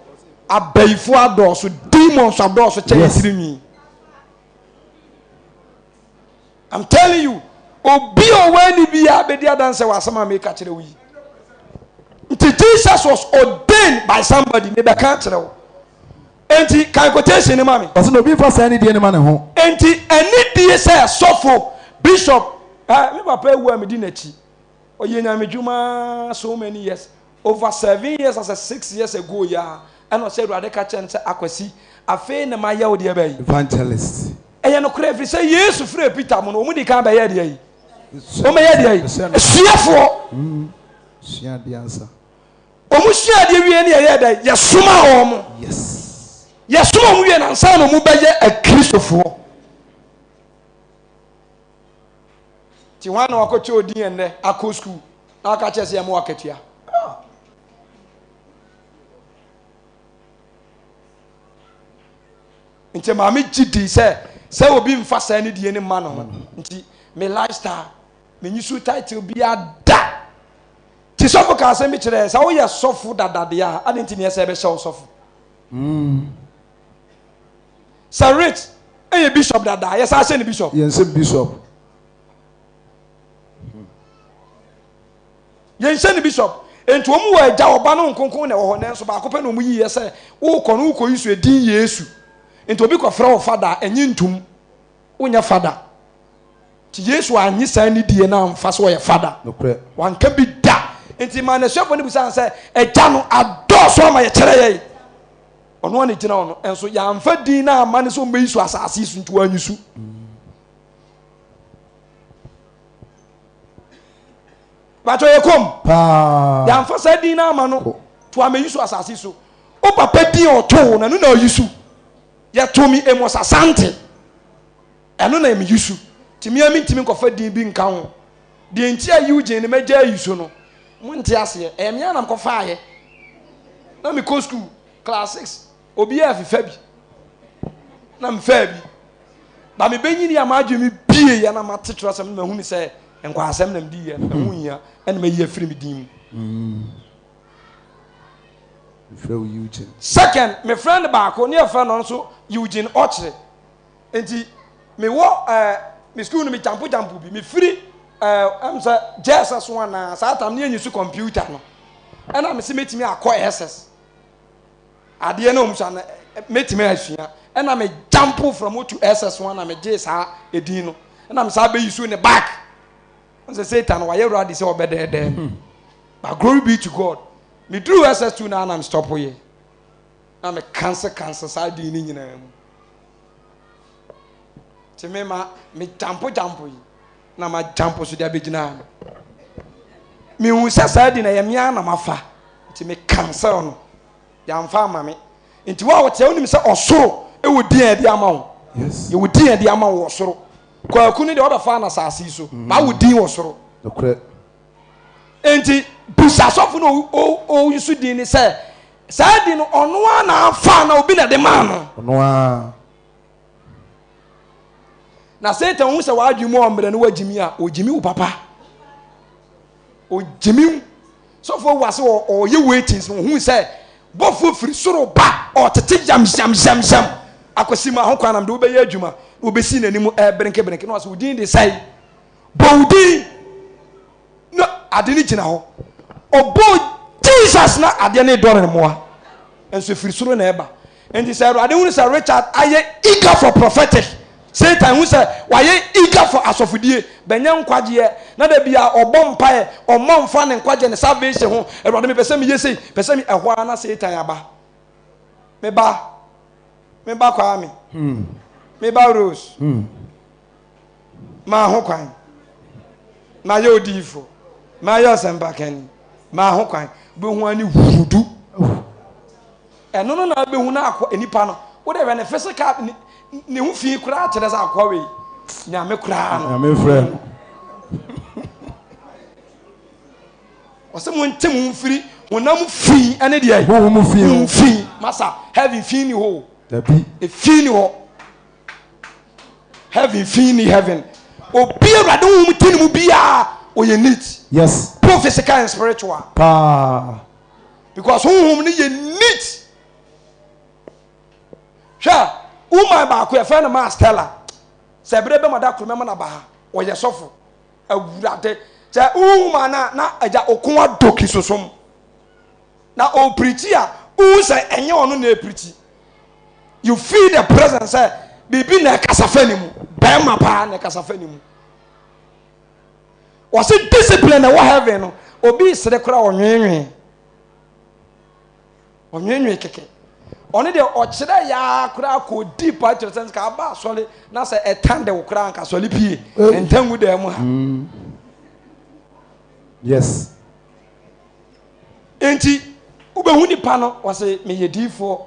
Abayifoɔ adɔɔso, demons adɔɔso kyɛ yɛ tiri nwi. I'm telling you, obi a ɔwɔ ani biara bɛdi adanse wɔ asɛm a meka kyerɛ wo yi. Nti Jesus was ordained by somebody, mebɛka akyerɛ wo. Enti kan quotation no ma me. Ɔsɛ na obi nfa saa anidie no ma ne ho. Enti anidie sɛ sɔfo, bishop, eh, me papa awu a medi n'akyi. Ɔyɛ nyamedwuma so many years, over 7 years as a 6 years ago yi a, ɛna ɔsɛ Awurade ka kyerɛ no sɛ Akwasi, afei na mayɛ wo deɛ bɛyi. Evangelist. Ɛyɛ nokorɛ ɛfiri sɛ Yesu frɛɛ Peter mo no, wɔn di kan bɛyɛ deɛ yi. Wɔn bɛyɛ deɛ yi. Asuafoɔ. Sua adeɛ ansa. Wɔn sua adeɛ wie ne yɛyɛ dɛ yɛsoma wɔn. Yes. Yɛsoma wɔn wie na ansa na wɔn bɛyɛ akristofoɔ. Nti hwan na wakɔkyɛ odin ɛnnɛ akɔ sukuu na waka kyerɛ sɛ yɛma wakatua? Nti maame gye di sɛ sɛ obi mfa saa ne die ne mma ne ho nti me lifestyle menyi so title biara da. Nti sɔfo ka asɛm bi kyerɛ sɛ woyɛ sɔfo dadadeɛ a ade nti neɛ sɛ ɛbɛhyɛ wo sɔfo. Sɛ Rich ɛyɛ bishop dada yɛ saa hyɛ ne bishop. Yɛn sɛ bishop. Yɛn hyɛ ne bishop. Nti wɔn wɔ agya ɔba no nkonkon na ɛwɔ hɔ nanso baako pɛ na wɔn yi yɛ sɛ wokɔ no wokɔ yi so edin Yesu. Nti obi kɔ frɛ wɔ fada ɛnye ntum wonyɛ fada. Nti Yesu annye saa nidie no amfa sɛ ɔyɛ fada. Nokorɛ. Wanka bi da. Nti maa n'asuafoɔ no bisaa no sɛ, Agya no adɔɔso ama yɛkyerɛ yɛn? Ɔno ara na ɛgyina hɔ no, nso yɛamfa din no amma no sɛ ɔmmɛyi so asase yi so, nti wanyi so. Bàtɔ yɛ kɔm. Paa. Yɛamfa saa din no amma no to amɛyi so asase yi so. Wo papa din a ɔtoo no, ɛno na ɔyi so. Yɛtoo me Amos Asante. Ɛno na meyi so. Nti me ara mentumi nkɔfa din bi nka ho. Deɛ nti a Eugene no magya ayi so no, monte aseɛ. Ɛyɛ me ara na mekɔfaeɛ. Na mekɔ sukuu, class 6, obiara fefa bi. Na mefaa bi. Ba mebɛnyini a m'adwene me bieeɛ na mate twerɛsɛm no mahunu sɛ nkwaasɛm na mediiɛ no, ɛho nhia, ɛna mayi afiri me din mu. Mefrɛ wo Eugene. Second, me friend baako, ne yɛfrɛ no nso Eugene Ɔkyere. Nti me wɔ ɛɛ me school no me jampo jampo bi me firi ɛɛ ɛm sɛ JSS so anaa saa tam ne yɛ nyusu computer no ɛna me se metumi akɔ SS adeɛ na wɔn so ana metumi asua ɛna me jampo from to SS one na me gye saa edin no ɛna me saa bɛyi so ne back sɛ Satan wayɛ ready sɛ ɔbɛdɛɛdɛɛ me but glory be to God me duru SS2 na anam stop yɛ na me cancel cancel saa din no nyinaa mu nti me ma me jampo jampo yi na ma jampo so de abɛgyina ha no mehu sɛ saa di na ɛyɛ me ara na mafa nti me cancel no yɛamfa ama me nti wo a wɔteɛ wonim sɛ ɔsoro ɛwɔ din a ɛde ama wo yɛwɔ din a ɛde ama wo wɔ soro kwaku no deɛ wɔbɛfa no asase yi so mm. baa wo din wɔ soro Enti bisa sɔfo no ɔyi so din ne sɛ saa din no ɔno ara na afa na obi na ɛde maa no. Ɔno ara. Na Satan hu sɛ w'adwene mu ɔmmerɛ no wagyimi a ɔgyimi wo papa. Ɔgyimi wo. Sɔfo awu ase ɔyɛ waitings no ɔhu sɛ bɔfoɔ firi soro ba ɔtete yam yam yam yam akɔsi ma ho kwan nam de wobɛyɛ adwuma na wɔbɛsi n'anim ɛberenke berenke na ɔsɛ wo din de sɛe Bɔ wo din na ade no gyina hɔ. Ɔbɔɔ Jesus na adeɛ no redɔre no mmoa. Nso ɛfiri soro na ɛba. Nti sɛ Awurade hunu sɛ Richard ayɛ eager for prophetic, Satan hu sɛ wayɛ eager for asɔfodie, bɛnyɛ nkwagyeɛ, na da bia ɔbɔ mpaeɛ, ɔmmɔ mfa ne nkwagyeɛ ne salvation ho, Awurade mepɛ sɛ meyɛ sei, pɛ sɛ me, ɛhɔ ara na Satan aba. Me ba, me ba Kwame, me ba Rose. Maa ho kwan. Mayɛ odiyifo. Mayɛ ɔsɛmpakani. Maa ho kwan. Wobɛhu ani hurudu. Ɛno no na wobɛhu na akɔ nipa no. Wode hwɛ ne physical ne ne ho fi koraa kyerɛ sɛ akoa wei nyame koraa no. Nyame frɛ no. Ɔsɛ mo nte mo mfiri honam fi ɛne deɛ. Honhom fi ho. Honhom fi. Masa heaven fi ni hɔ o. Dabi. Efi ni hɔ. Heaven fi ni heaven. Obi awurade honhom ti ne mu biara ɔyɛ neat. Yes. Both physical and spiritual. Paa. Because honhom no yɛ neat. Hwɛ woman baako yɛfrɛ no maa Stella. Sɛ ebere bɛma da koro mɛma no aba ha. Ɔyɛ sɔfo. Awurade sɛ wohu ma na na agya oko adɔ kristosom na ɔpirikyi a wohu sɛ ɛnyɛ ɔno na ɛpirikyi you feel the presence sɛ biribi na ɛkasa fa ne mu bɛrima paa na ɛkasa fa ne mu wɔse discipline na ɛwɔ heaven no obi sere koraa ɔnwenwen Ɔnweenwee kɛkɛ. Ɔno deɛ ɔkyerɛ yaa koraa kɔ deep a kyerɛ sɛ nka aba asɔre na sɛ ɛtan de wo koraa nka asɔre pie ntan ngu dan mu ha. Mm. Yes. Nti wobɛhu nipa no wɔse meyɛ diifoɔ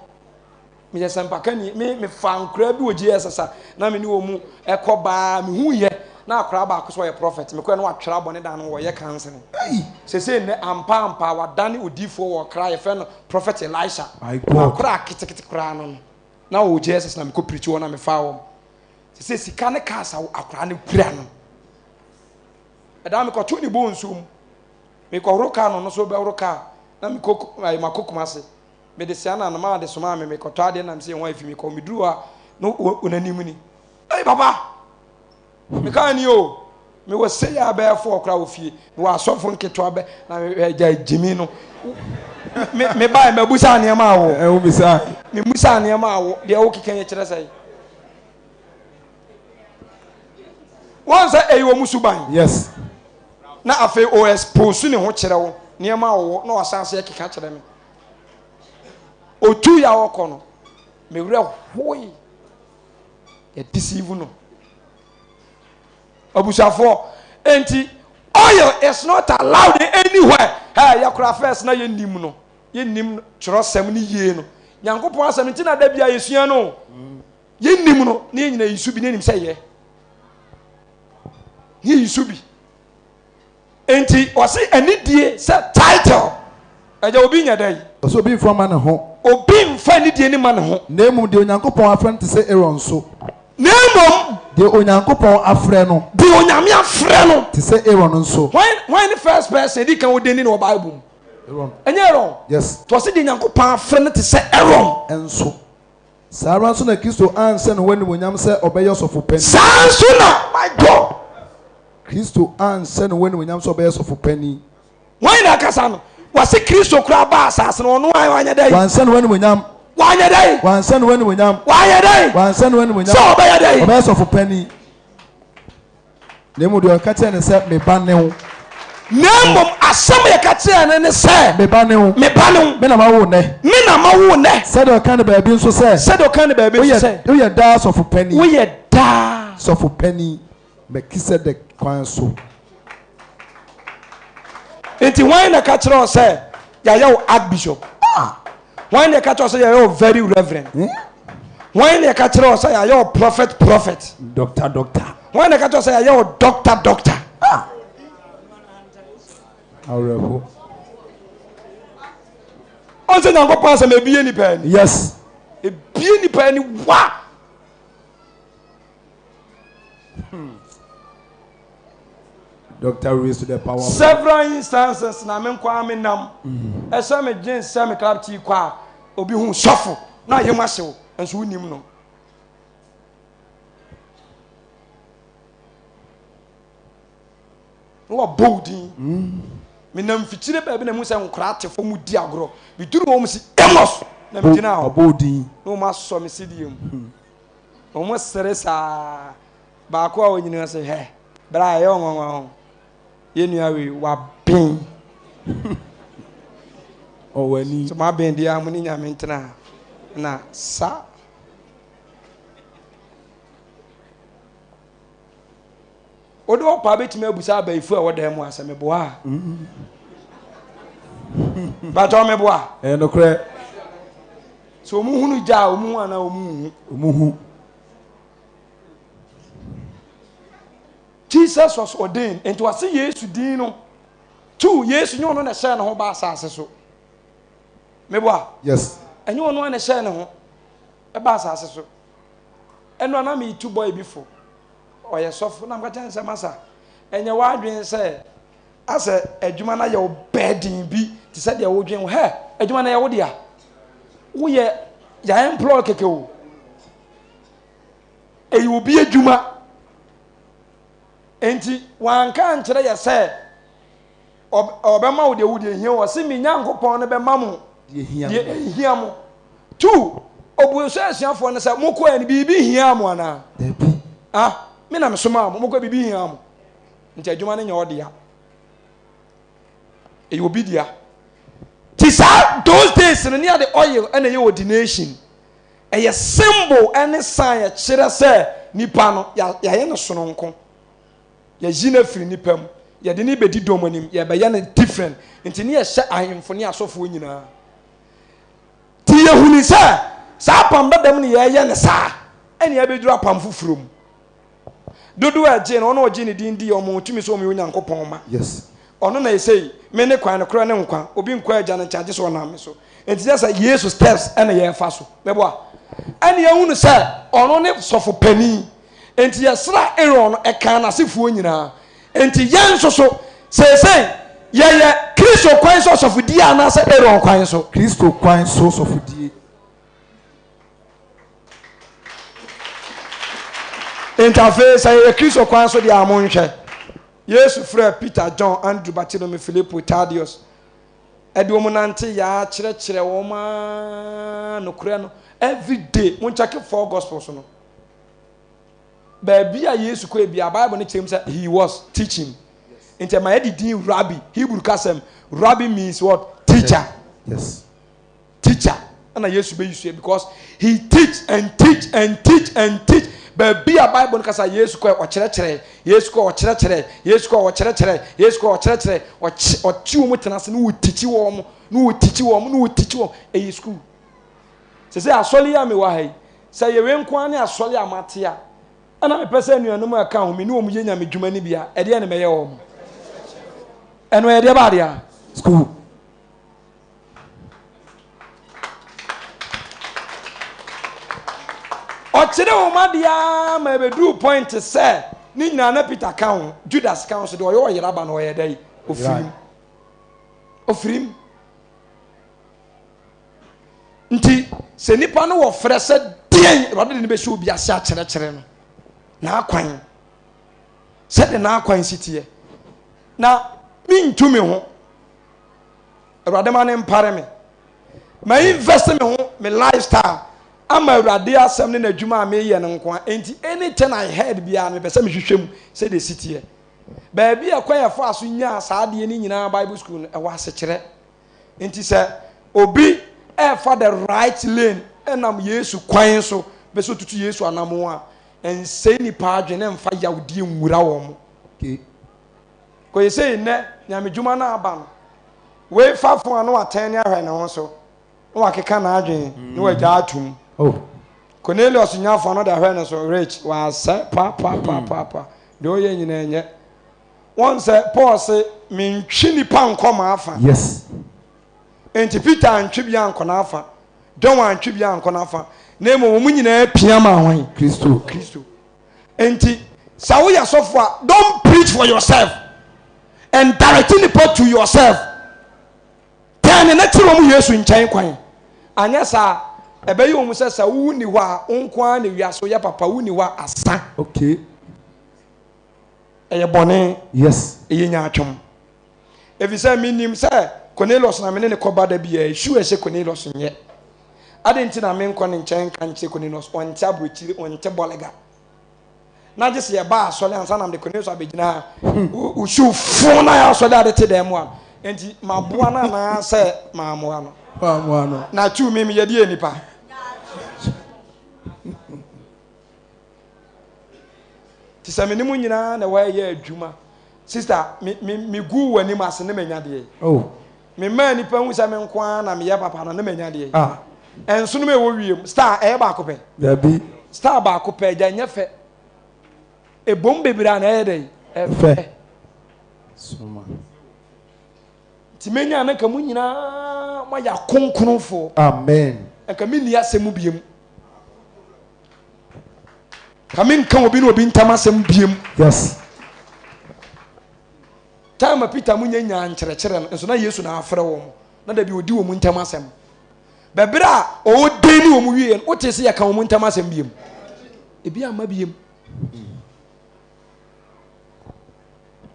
meyɛ sɛmpakani me mefa nkoraa bi wɔ GSS a na me ne wɔn mu ɛkɔ baa mehu yɛ na akoraa baako so ɔyɛ prophet mekɔɛ na watwerɛ abɔ ne dan no wɔyɛ counseling sese nnɛ ampa ampa wadane odiifoɔ wɔ kra yɛfrɛ no prophet Elisha akoraa ketekete koraa no no na wɔ GSS na mekɔ pirikyi wɔ na mefaa wɔn sese sika ne cars a akoraa no kura no ɛda mekɔto ne bɔ nsuo mu mekɔhoro kaa no no so bɛhoro kaa na mekɔ makɔ Kumase Mede sea na anomaa de somaa me, mekɔtɔ adeɛ nam sɛ ɛho afi mekɔ meduru hɔ a na wɔn anim ni. Ei papa! Mekaa ni o, mewɔ sei a bɛyɛ fɔɔ koraa wɔ fie, mewɔ asɔfo nketewa bɛ na agya gyimi no. Me me bae mabusa nneɛma a wɔ. Ɛwo bisa. Memusa nneɛma a wɔ deɛ wokeka yɛ kyerɛ sɛ. Wɔn sɛ ɛyɛ wɔn suban. Yes. Na afei o expose ne ho kyerɛ wo nneɛma a wɔwɔ na wasan ase ɛkeka kyerɛ me. Otuu yɛ a ɔkɔ no, me werɛ hoe. Yɛ deceive no. Abusuafoɔ, enti oil is not allowed anywhere. Hey, yɛ kora first na yɛ nim no, yɛ nim twerɛsɛm no yie no. Nyankopɔn asɛm nti na da bia yɛsua no. Yɛ nim no, na yɛ nyina yi so bi, na yɛ nim sɛ yɛ. Yɛ yi so bi. Enti ɔse anidie sɛ title. Agya obi nyɛ dɛn? Ɔse obi mfa mma ne ho. Obi mfa anidie no mma ne ho. Na mmom deɛ Onyankopɔn afrɛ no te sɛ Aaron nso. Na mmom. Deɛ Onyankopɔn afrɛ no. Deɛ Onyame afrɛ no. Te sɛ Aaron nso. Hwan hwan ne first person edi kan odeni no wɔ Bible mu? Aaron. Ɛnyɛ Aaron? Yes. Nti ɔse deɛ Nyankopɔn afrɛ no te sɛ Aaron. Nso. Saa ara nso na Kristo anhyɛ ne ho animuonyam sɛ ɔbɛyɛ ɔsɔfo panin. Saa nso na, my God. Kristo anhyɛ ne ho animuonyam sɛ ɔbɛyɛ sɔfo panin. Hwan na akasa no? Wɔse Kristo koraa baa asase no, ɔno ara wanyɛ dɛn? Wanhyɛ ne ho animuonyam. Wanyɛ dɛn? Wanhyɛ ne ho animuonyam. Wanyɛ dɛn? Wanhyɛ ne ho animuonyam. Sɛ ɔbɛyɛ dɛn? Ɔbɛyɛ sɔfo panin. Na mmom deɛ ɔka kyerɛɛ no sɛ, Me ba ne wo. Na mmom asɛm a yɛka kyerɛɛ no ne sɛ. Me ba ne wo. Me ba ne wo. Me na mawo wo nnɛ. Me na mawo wo nnɛ. Sɛdeɛ ɔka no baabi nso sɛ. Sɛdeɛ ɔka no baabi nso sɛ. Woyɛ daa sɔfo panin. Woyɛ daa. Sɔfo panin. Melkisedek kwan so. Nti hwan na ɛka kyerɛ wo sɛ yɛayɛ wo archbishop? Ah! Hwan na ɛka kyerɛ wo sɛ yɛayɛ wo very reverend? Eh? Hwan na ɛka kyerɛ wo sɛ yɛayɛ wo prophet prophet? Doctor doctor. Hwan na ɛka kyerɛ wo sɛ yɛayɛ wo doctor doctor? Ah! Awerɛho. Ɔn sɛ Nyankopɔn asɛm ebie nipa ani. Yes. Ebie nipa ani wa. Hmm. Doctor raised to the power. Several instances na me nko ara me nam. Mm. Ɛsɛ me dwen sɛ me club tii kɔ a obi hu sɔfo na ayɛ mu ahyew nso wonim no. Na wabɔ wo din. Mm. Menam mfikyire baabi na mu sɛ nkoraa te fam di agorɔ. Meduru wɔn si Amos na megyina hɔ. Wabɔ wo din. Na wɔn asɔ me sidie mu. Hmm. Wɔsere saa. Baako a ɔnyini no se, Hɛ, bra, ɛyɛ wo nwanwa ho. Yɛn nua wei, waben. Ɔwɔ ani. Sɛ moaben deɛ a, mo ne Nyame ntena. Na sa. Wode ɔpaa bɛtumi abusa abayifo a ɛwɔ dan mu a sɛ meboa a. Bàtɔ meboa. Ɛyɛ nokorɛ. Sɛ wɔn hunu gya a, wɔn hu anaa wɔn nhu? Wɔn hu. Jesus was ordained. Nti wɔse Yesu din no. Tu, Yesu nyɛ ɔno na ɛhyɛɛ ne ho ba asase so. Meboa? Yes. Ɛnyɛ ɔno a na ɛhyɛɛ ne ho ba asase so. Ɛno a na metu boy bi fo. Ɔyɛ sɔfo na meka kyerɛ no sɛ masa, ɛnyɛ w'adwene sɛ asɛ adwuma no ayɛ wo burden bi te sɛ deɛ wodwen ho. Hɛ, adwuma no ɛyɛ wo dea. Woyɛ yɛ employ kɛkɛ o. Ɛyɛ obi adwuma. Enti wanka ankyerɛ yɛ sɛ ɔbɛma wo deɛ wo deɛ hia wɔ se me Nyankopɔn no bɛma mo deɛ ɛhia mo. Tu, ɔbuu sɛ asuafoɔ no sɛ mokɔɛ no biribi hiaa mo anaa? Dabi. Ah, me na mesomaa mo, mokɔɛ biribi hiaa mo. Nti adwuma no nyɛ ɔdea. Ɛyɛ obi dea. Ti saa those days no ne yɛde oil ɛna ɛyɛ ordination. Ɛyɛ symbol ɛne sign ɛkyerɛ sɛ nipa no yɛayɛ no sononko. Yɛyi no afiri nnipa mu, yɛde no bɛdi dɔm anim, yɛbɛyɛ no different. Nti ne yɛhyɛ ahemfo ne asɔfoɔ nyinaa. Nti yɛhunu sɛ saa apam dada mu ne yɛyɛ no saa, ɛne yɛbɛduru apam foforɔ mu. Dodoɔ a ɛgyee no, ɔno a ɔgyee ne din dii, ɔma wɔn tumi sɛ wɔyɛ Onyankopɔn mma. Yes. Ɔno na ɛsei, me ne kwan, nokorɛ ne nkwa, obi nkɔ Agya no nkyɛn agye sɛ ɔnam me so. Enti kyerɛ sɛ Yesu steps na yɛrefa so. Mɛboa? Ɛne yɛhunu sɛ ɔno ne sɔfo panin. Enti yɛsraa Aaron no, ɛkaa n'asefoɔ nyinaa. Enti yɛn nso so, seesei yɛyɛ Kristo kwan so asɔfodie anaasɛ Aaron kwan so? Kristo kwan so sɔfodie. Enti afei sɛ yɛyɛ Kristo kwan so deɛ a, monhwɛ. Yesu frɛɛ Peter, John, Andrew, Bartolome, Filipo, Tadeus, ɛde wɔn nante yaa kyerɛkyerɛ wɔn aa nokorɛ no every day. Monkyɛke four gospels no. Baabi a Yesu kɔɛ biara, Bible no kyerɛ mu sɛ he was teaching. Nti ɛma yɛde din rabbi, Hebrew kasɛm, rabbi means what? Teacher. Yes. Teacher. Ɛna Yesu bɛyi so because he teach and teach and teach and teach. Baabi a Bible no kasa Yesu kɔɛ ɔkyerɛkyerɛ, Yesu kɔɛ ɔkyerɛkyerɛ, Yesu kɔɛ ɔkyerɛkyerɛ, Yesu kɔɛ ɔkyerɛkyerɛ, ɔte wɔn tena ase na wɔtikyi wɔn, na wɔtikyi wɔn, na wɔtikyi wɔn. Ɛyɛ school. Sɛ sɛ asɔre yi a mewɔ ha yi, sɛ ɛyɛ wei nko ara ne asɔre a mate a, ɛna mepɛ sɛ anuanom a ɛka ho me ne wɔn yɛ nyame dwuma no bi a, ɛdeɛ ne mɛyɛ wɔn? Ɛno ɛyɛ deɛ baadeɛ a? School. Ɔkyerɛ wɔn adeɛ ara ma ɛbɛduru point sɛ ne nyinaa na Peter ka ho, Judas ka ho so deɛ ɔyɛ ɔyera ba no ɔyɛ dɛ ofirim. Ofirim. Nti sɛ nipa no wɔ frɛ sɛ deɛn Awurade de no bɛhyɛ obi ase akyerɛkyerɛ no n'akwan sɛdeɛ n'akwan si teɛ na mentu me ho Awurade ma ne mpare me ma invest me ho me lifestyle ama Awurade asɛm ne n'adwuma a meyɛ no nko a nti anything I heard biara mepɛ sɛ mehwehwɛ mu sɛdeɛ si teɛ baabi a ɛkwan yɛfaa so nyaa saa adeɛ no nyinaa Bible school no ɛwɔ asekyerɛ Nti sɛ obi ɛrefa the right lane ɛnam Yesu kwan so bɛ sɛ otutu Yesu anamon a, ɛnsɛe nipa adwene ɛmfa yawdie nwura wɔn. Okay. Kɔ yɛ sɛ nnɛ nyamedwuma no aba no, wei fa fon a na watɛn ne ahwɛ ne ho so na wakeka n'adwene na wagya atum. Oh. Cornelius nya fon no de ahwɛ ne so rich wasɛ pa pa pa pa pa deɛ ɔyɛ nyinaa nyɛ. Wɔn sɛ Paul se mentwe nipa nkɔ m'afa. Yes. Enti Peter antwe bi ankɔ n'afa. John antwe bi ankɔ n'afa. Na mmom wɔn nyinaa pia maa hwan? Kristo. Kristo. Enti sɛ woyɛ sɔfo a don't preach for yourself and direct nipa to yourself. Tɛn ne kyerɛ wɔn Yesu nkyɛn kwan. Anyɛ saa ɛbɛyɛ wɔn sɛ sɛ wo ni hɔ a wo nko ara na wiase woyɛ papa wo ni hɔ a asa. Okay. Ɛyɛ bɔne. Yes. Ɛyɛ nyaatwom. Efisɛ menim sɛ Cornelius na me ne no kɔba da biara, sure sɛ Cornelius nyɛ. Adɛn nti na menkɔ ne nkyɛn nka nkyerɛ Cornelius? Ɔnte aburokyiri, ɔnte bɔlega. Na gye sɛ yɛba asɔre ansa na mede Cornelius abɛgyina ha. Wo shoe fo na yɛ asɔre ade te dɛm mu a. Enti maboa no anaasɛ mammoa no? Mammoa no. Na tu me meyɛ deɛ nipa. Te sɛ me ne mo nyinaa na wɔyɛ adwuma. Sista, me me me gu w'anim ase ne manya deɛ. Oh. Me maa nipa hu sɛ me nko ara na meyɛ papa no ne manya deɛ. Ah. Nsonom a ɛwɔ wiem, star ɛyɛ baako pɛ? Dabi. Star baako pɛ, agya nyɛ fɛ. Ebom bebree a na ɛyɛ dɛ? Ɛfɛ. Soma. Nti menya na nka mo nyinaa moayɛ akronkronfoɔ. Amen. Nka menni asɛm biem. Ka menka obi ne obi ntam asɛm biem. Yes. Time a Peter mu nyɛ nyaa nkyerɛkyerɛ no, nso na Yesu na afrɛ wɔn. Na dabi odi wɔn ntam asɛm. Bɛberɛ a ɔɔdeni wɔn wieɛ no, wote sɛ yɛka wɔn ntam asɛm biem? Ebi amma biem.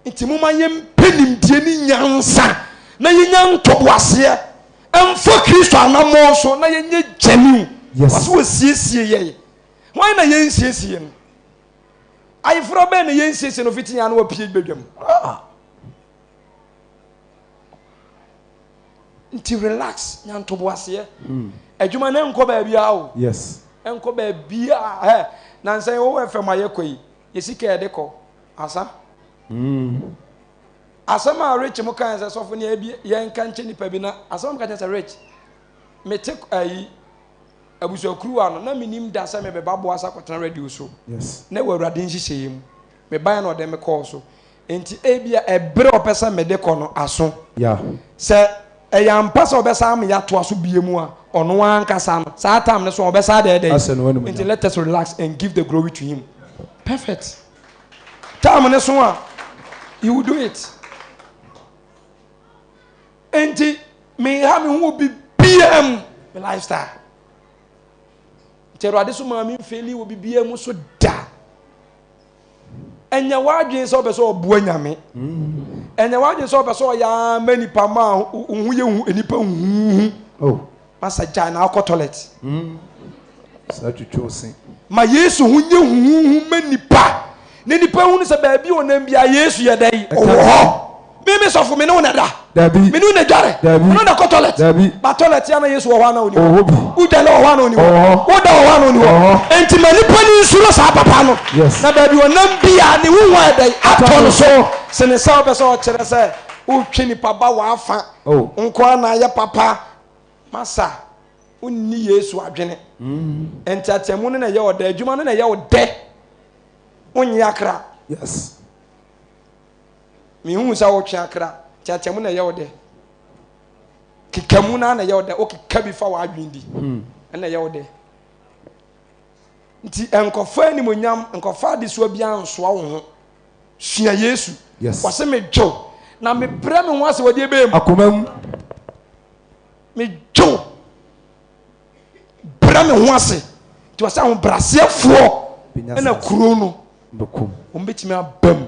Nti momma yɛmpɛ nimdeɛ ne nyansa na yɛnya ntoboaseɛ mfa Kristo anammɔn so na yɛnyɛ genuine. Yes. Wɔsɛ wɔsiesie yɛn. Hwan na yɛnsiesie no? Ayeforɔ bɛn na yɛnsiesie no fiti yɛn ano apue badwam? Ah. Nti relax, nya ntoboaseɛ. Adwuma no ɛnkɔ baabiara o. Yes. Ɛnkɔ baabiara. Hɛ, nansa yi wowɔ FM a yɛkɔ yi, yɛ sika yɛde kɔ. Asa. Asɛm a Rich mo kae sɛ sɔfo ne ebi yɛnka nkyɛ nipa bi na asɛm a mo ka kyerɛ sɛ Rich, mete ayi abusuakuruwa no na menim da sɛ mebɛba Boase akɔtena radio so. Yes. Na ɛwɔ Awurade nhyehyɛeɛ mu. Mebaeɛ na ɔde me kɔɔ so. Enti ebia ɛberɛ a ɔpɛ sɛ mede kɔ no aso. Yeah. Sɛ ɛyɛ ampa sɛ ɔbɛsan ama yɛatoa so bio mu a, ɔno ankasa no, saa time no so a ɔbɛsan de ɛdɛn? Ahyɛ ne ho animuonyam. Nti let us relax and give the glory to him. Perfect. Time no so a, he will do it. Enti menha me ho wɔ biribiara mu, me lifestyle. Nti Awurade so maa me mfeeli wɔ biribiara mu so da. Ɛnyɛ w'adwene sɛ ɔpɛ sɛ ɔboa nyame. Ɛnyɛ w'adwene sɛ ɔpɛ sɛ ɔyɛ ama nipa ma wo ho yɛ hu nipa huhu. Oh. Masa gyae na akɔ toilet. Mm. Saa twitwi se. Ma Yesu ho nyɛ huhuhu ma nipa. Na nipa hunu sɛ baabi ɔnam bia Yesu yɛ dɛn? Ɔwɔ hɔ. Me me sɔfo me ne wo na da. Dabi. Me ne wo na dware. Dabi. Me ne wo na kɔ toilet. Dabi. Ba toilet ya na Yesu wɔ hɔ ana ɔni hɔ? Ɔwɔ hɔ bi. Wo dware wɔ hɔ ana ɔni hɔ? Ɔwɔ hɔ. Wo da wɔ hɔ ana ɔni hɔ? Ɔwɔ hɔ. Enti ma nipa ni nsuro saa papa no. Yes. Na baabi ɔnam bia ne ho hu ayɛ dɛn? Atɔ no so. Sene sɛ wopɛ sɛ ɔkyerɛ sɛ wotwe nipa ba w'afa Oh. nko ara na ayɛ papa. Masa, wonni Yesu adwene. Nteateamu no na ɛyɛ ɔdɛ, adwuma no na ɛyɛ ɔdɛ. Wonnye akra. Yes. Mehuu sɛ wotwe akra. Teatea mu na ɛyɛ wo dɛ. Keka mu na na ɛyɛ wo dɛ. Wokeka bi fa w'adwene di. Hmm. Ɛna ɛyɛ wo dɛ. Nti nkɔfa animonyam, nkɔfa adesoa biara nsoa wo ho. Sua Yesu. Yes. Wɔse medwo na mebrɛ me ho ase wɔ deɛ bɛyɛ mu. Akoma mu. Medwo. Brɛ me ho ase. Nti wɔsɛ ahobrɛaseɛfoɔ ɛna kuro no. Wɔn bɛtumi aba mu.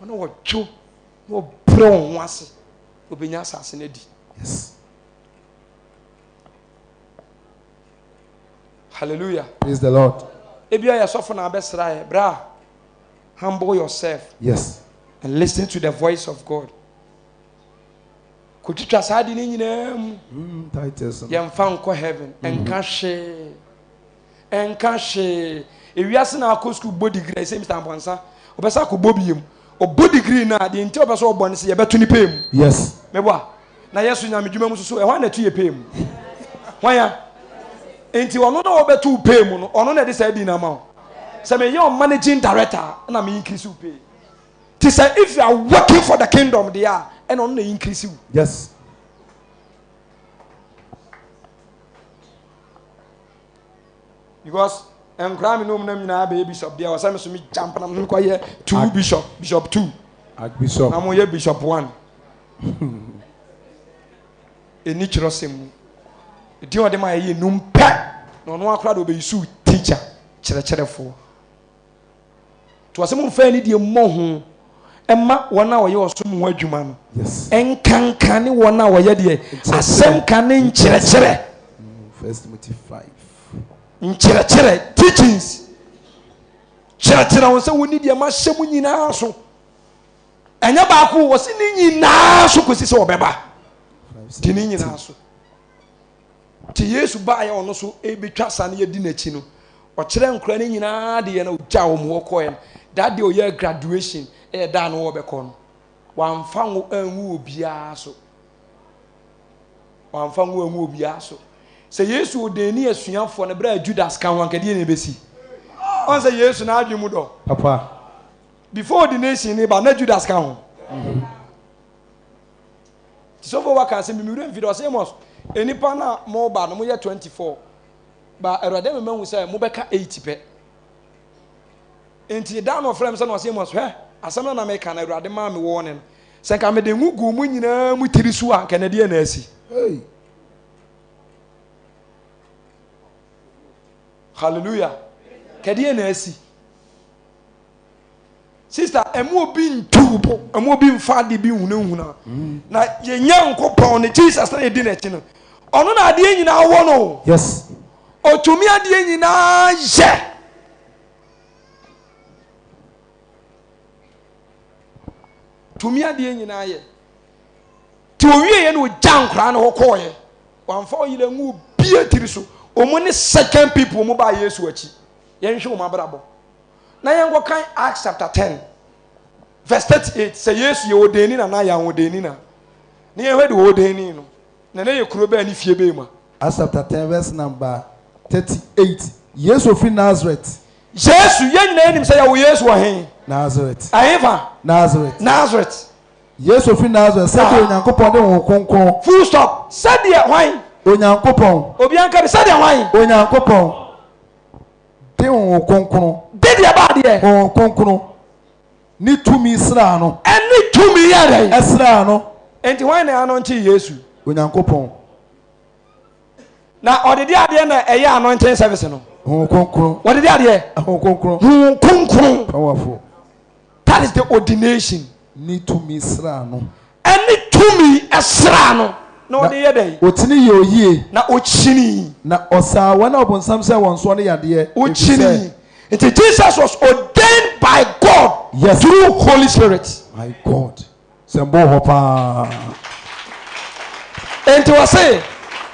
Wɔn a wɔdwo na wɔbrɛ wɔn ho ase wɔbɛnya asase no adi. Yes. Hallelujah. Praise the Lord. Ebi ayɛ sɔfo na abɛsra yɛ bra. Humble yourself. Yes. And listen to the voice of God. Kotwitwa saa ade no nyinaa mu. Titles no. Yɛmfa nkɔ heaven. Ɛnka hwee. Ɛnka hwee. Ewiase na akɔ sukuu bɔ degree a ɛsɛ Mr. Amponsah. Ɔbɛ sɛ akɔbɔ biem. Ɔbɔ degree no a deɛ nti ɔbɛ sɛ ɔbɔ no sɛ yɛbɛto ne pay mu. Yes. Meboa. Na yɛ so nyame dwuma mu soso ɛhɔ a na ɛto yɛ pay mu. Hwan ya? Nti ɔno na ɔbɛto wo pay mu no ɔno na ɛde saa din no ama wo. Sɛ meyɛ ɔ managing director a na me increase wo pay. Ti sɛ if you are working for the kingdom deɛ a ɛna ɔno na increase wo. Yes. Because nkora me nom nam nyinaa bɛyɛ bishop deɛ ɔsɛ me so me jump na me kɔ yɛ two bishop bishop two. Archbishop. Na mo yɛ bishop one. Ɛni kyerɛsɛm mu. Ɛdin ɔde ma yɛyɛ num pɛ na ɔno akora de ɔbɛyi so teacher kyerɛkyerɛfoɔ. To ɔsɛ momfa anidie mmɔ ho mma wɔn a wɔyɛ ɔsom ho adwuma no, nkanka ne wɔn a wɔyɛ deɛ asɛm ka ne nkyerɛkyerɛ. First Timothy 5. Nkyerɛkyerɛ, teachings. Kyerɛkyerɛ wɔn sɛ wɔnni deɛ mahyɛ mu nyinaa so. Ɛnyɛ baako, wɔsi ne nyinaa so kɔsi sɛ wɔbɛba. Di ne nyinaa so. Nti Yesu baeɛ a ɔno nso rebɛtwa sa no yɛdi n'akyi no, ɔkyerɛ nkora no nyinaa deɛ na ɔgyaa wɔn hɔ kɔɛ no. That day ɔyɛɛ graduation ɛyɛ da a na wɔbɛkɔ no, wamfa ngo angu obiara so. Wamfa ngo angu obiara so. Sɛ Yesu ordaining asuafoɔ no berɛ a Judas ka ho anka deɛ na ɛbɛsi? Ɔn sɛ Yesu n'adwene mu dɔ. Papa. Before ordination ne ba na Judas ka ho. Nti sɔfo wa ka asɛm bi me werɛ mfi da ɔsɛ Amos nnipa no a moba no moyɛ 24 ba Awurade ama mahu sɛ mobɛka 8 pɛ. Nti da no ɔfrɛ me sɛ na ɔsɛ Amos hwɛ asɛm no na meka no Awurade maa me wɔɔ ne no sɛ nka mede ngo guu mo nyinaa mu tiri so a nka na deɛ na asi. Hey. Hallelujah. Kɛdeɛ na asi. Sister, ɛmu obi ntu wo bo, ɛmu obi nfa ade bi nhunahuna. Na yɛn Nyankopɔn ne Jesus na yɛdi n'akyi no, ɔno na adeɛ nyinaa wɔ no. Yes. Ɔtumi adeɛ nyinaa yɛ. Tumi adeɛ nyinaa yɛ. Nti ɔwieɛ na ɔgya nkoraa no hɔ kɔɔeɛ. Wamfa ɔyere angu obiara tiri so. Wɔn ne second people wɔn baa Yesu akyi. Yɛnhwɛ wɔn abrabɔ. Na yɛnkɔkan Acts chapter 10 verse 38 sɛ Yesu yɛ ɔdɛni na na yɛ ahoɔdɛni na. Na yɛnhwɛ deɛ ɔdɛni no. Na na yɛ kuro bɛn ne fie bɛn mu a. Acts chapter 10 verse number 38 Yesu ofiri Nazareth. Yesu, yɛn nyinaa nim sɛ yɛwo Yesu wɔ he? Nazareth. Ɛhefa? Nazareth. Nazareth. Yesu firi Nasaret sɛdeɛ Onyankopɔn de Honhom Kronkron. Full stop. Sɛdeɛ hwan? Onyankopɔn. Obiara nka bi. Sɛdeɛ hwan? Onyankopɔn de Honhom Kronkron. De deɛ ba adeɛ. Honhom Kronkron ne tumi sraa no. Ɛne tumi yɛ dɛn? Ɛsraa no. Enti hwan na anointing Yesu? Onyankopɔn. Na ɔde de adeɛ na ɛyɛ anointing service no. Honhom Kronkron. Wɔde de adeɛ. Honhom Kronkron. Honhom Kronkron. Powerful. That is the ordination. Ne tumi sraa no. Ɛne tumi sraa no. Na ɔde yɛ dɛn? Ɔkyini yɛɛ oyie. Na ɔkyinii. Na ɔsaa wɔn a ɔbonsam hyɛɛ wɔn soɔ no yadeɛ, ɛfiri sɛ. Ɔkyinii. Nti Jesus was ordained by God yes. through Holy Spirit. My God. Sɛ mbɔ hɔ paa. Nti wɔse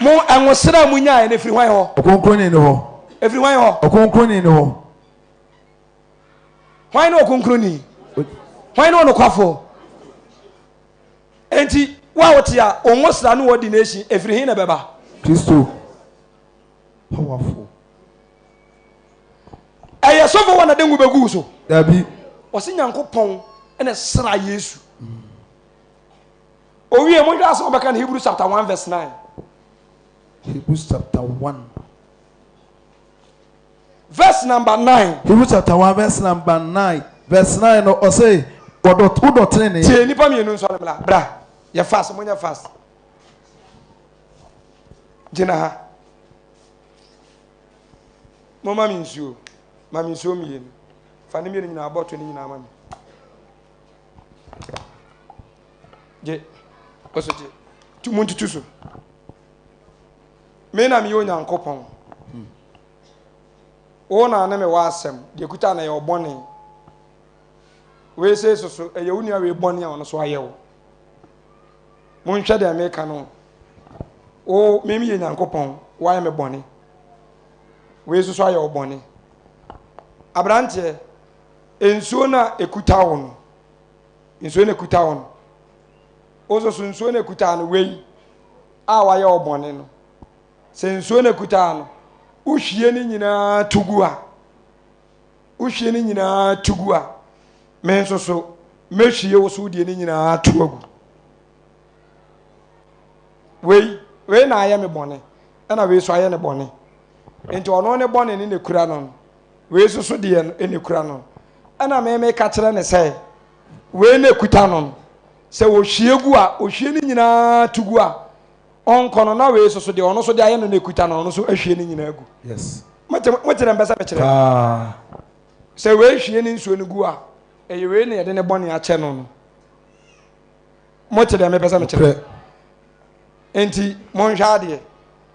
mo ɛnwosra a monyaeɛ no ɛfiri hwan hɔ? Ɔkronkronni no hɔ. Ɛfiri hwan hɔ? Ɔkronkronni no hɔ. Hwan ne ɔkronkronni? Hwan ne ɔnokwafoɔ? Enti wo a wote a wo ngosra ne ordination ɛfiri he na ɛbɛba? Kristo. Powerful. Ɛyɛ sɔfo wɔ na de ngo bɛgu wo so? Dabi. Ɔse Nyankopɔn na ɛsra Yesu. Owie monhwɛ asɛm ɔbɛka no Hebrews chapter 1 verse 9. Hebrews chapter 1. Verse number 9. Hebrews chapter 1 verse number 9. Verse 9 no ɔse wɔdɔ wodɔ tenenee. Tie nipa mmienu nsɔre bra bra yɛ fast monyɛ fast. Gyina ha. Momma me nsuo. Ma me nsuo mmienu. Fa ne mmienu nyinaa bɔtɔ ne nyinaa ma me. Gye. Ɔso gye. Tu mu ntutu so. Me na meyɛ Onyankopɔn. Wo na ne me wɔ asɛm. Deɛ kuta na ɛyɛ ɔbɔne. Wei sei soso ɛyɛ wo nua wei bɔne a ɔno so ayɛ wo. Monhwɛ deɛ meka no. Wo me meyɛ Nyankopɔn, woayɛ me bɔne. Wei soso ayɛ wo bɔne. Aberanteɛ, nsuo no a ɛkuta wo no, nsuo no ɛkuta wo no, wo soso nsuo no ɛkuta no wei a wayɛ wo bɔne no, sɛ nsuo no ɛkuta no, wohwie ne nyinaa to gu a, wohwie ne nyinaa to gu a, me nso so mɛhwie wo so deɛ ne nyinaa to agu. Wei, wei na ayɛ me bɔne, ɛna wei so ayɛ ne bɔne. Nti ɔno ne bɔne ne ne kura no no, wei nso so deɛ no ne kura no. Ɛna me meka kyerɛ ne sɛ, wei na ekuta no no, sɛ ohwie gu a, ohwie ne nyinaa to gu a, ɔnkɔ no na wei nso so deɛ ɔno nso de ayɛ no na ekuta no, ɔno nso ahwie ne nyinaa gu. Yes. Mote mote deɛ mpɛ sɛ mekyerɛ? Paa. Sɛ wei hwie ne nsuo no gu a, ɛyɛ wei na yɛde ne bɔne akyɛ no no. Mote deɛ mepɛ sɛ mekyerɛ? Nti monhwɛ adeɛ.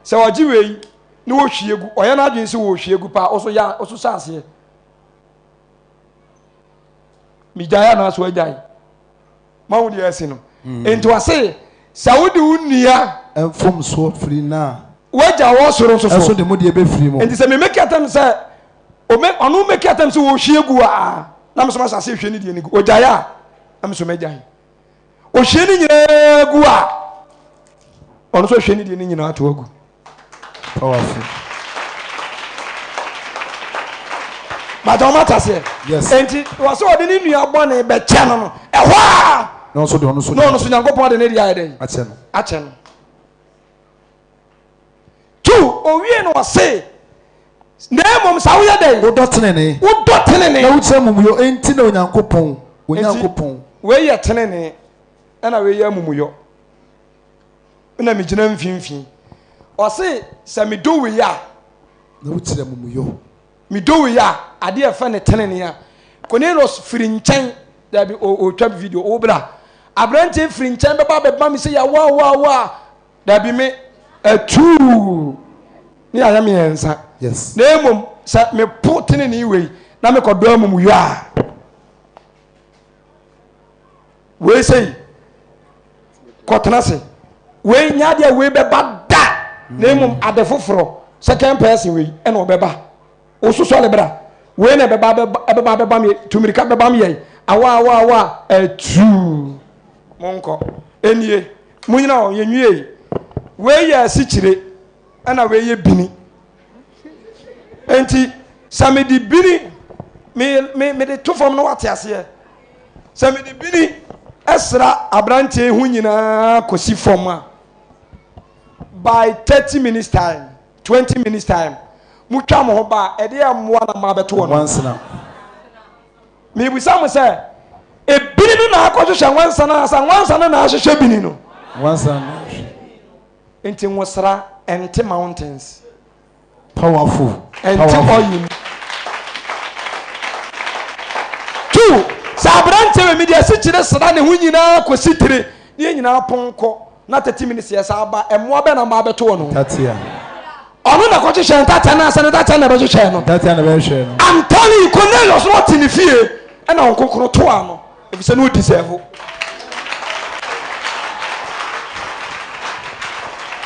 Sɛ ɔgye wei na ɔhwie gu, ɔyɛ n'adwene sɛ ɔhwie gu paa, ɔso yɛ ɔso hyɛ aseɛ. Megyae anaasɛ wagyae? Mahu deɛ asi no. Mm. Nti ɔse sɛ wode wo nua mfomsoɔ firi no a wagya wɔ soro nso so ɛso de mo deɛ bɛfiri mu. Nti sɛ me make attempt sɛ ɔno make attempt sɛ wɔhwie gu a na me so mahyɛ ase hwie ne deɛ no gu ɔgyae a na me so magyae. Ɔhwie ne nyinaa gu a ɔno nso hwie ne deɛ no nyinaa to agu. Powerful. Bàtà ɔmo ata seɛ. Yes. Enti wɔ sɛ ɔde ne nua bɔne bɛkyɛ no no ɛhɔ a. Na ɔnso de ɔno nso. Na ɔno nso Nyankopɔn de ne deɛ ayɛ dɛ. Akyɛ no. Akyɛ no. Tu owie no ɔse na mmom sa woyɛ dɛn. Wodɔ tenenee. Wodɔ tenenee. Na wokyerɛ amumuyɔ enti na Onyankopɔn Onyankopɔn. Wei yɛ tenenee ɛna wei yɛ amumuyɔ. Na megyina mfimfini. Ɔse sɛ medɔ wei a. Na wokyerɛ amumuyɔ. Medɔ wei a adeɛ ɛfɛ ne tenenee a. Cornelius firi nkyɛn dabi ɔtwa video wo bra. Aberanteɛ firi nkyɛn bɛba abɛba me sɛ ya wa wa wa. Dabi me atuu ne ayɛ mmiɛnsa. Yes. Na mmom sɛ mepo tenenee wei na mekɔdɔ amumuyɔ a wei sei kɔtena ase wei nyɛ adeɛ wei bɛba da na mmom ade foforɔ second person wei ɛna ɔbɛba wososɔre bra wei na ɛbɛba ɛbɛba bɛba mi tumirika bɛba mi yɛn awa awa awa atuu monkɔ enie mo nyina hɔ yɛnwie yi wei yɛ asikyire ɛna wei yɛ bini nti sɛ mede bini me me mede to fam na wate aseɛ sɛ mede bini ɛsra aberanteɛ ho nyinaa kɔsi fam a by 30 minutes time 20 minutes time motwa mo ho ba a ɛde mmoa na mmaa bɛto wɔn Nwansena. Mebisa mo sɛ, ebini no na akɔhwehwɛ nwansa no ansa nwansa no na ahwehwɛ bini no? Nwansa no ahwehwɛ. Nti nwosra ɛnte mountains. Powerful. Ɛnte oil mu. Two, sɛ aberanteɛ wɔ mi deɛ asikyire sra ne ho nyinaa kɔsi tire ne yɛn nyinaa pɔn kɔ na 30 minutes yɛ saa ba mmoa bɛn na mmaa bɛto wɔ no ho? Ntatea. Ɔno na kɔhwehwɛ ntatea no ansa na ntatea na ɛbɛhwehwɛ no. Ntatea na ɛbɛhwehwɛ no. I'm telling you, Cornelius na ɔte ne fie ɛna wɔn kronkron to ano efisɛ na ɔdi sɛfo.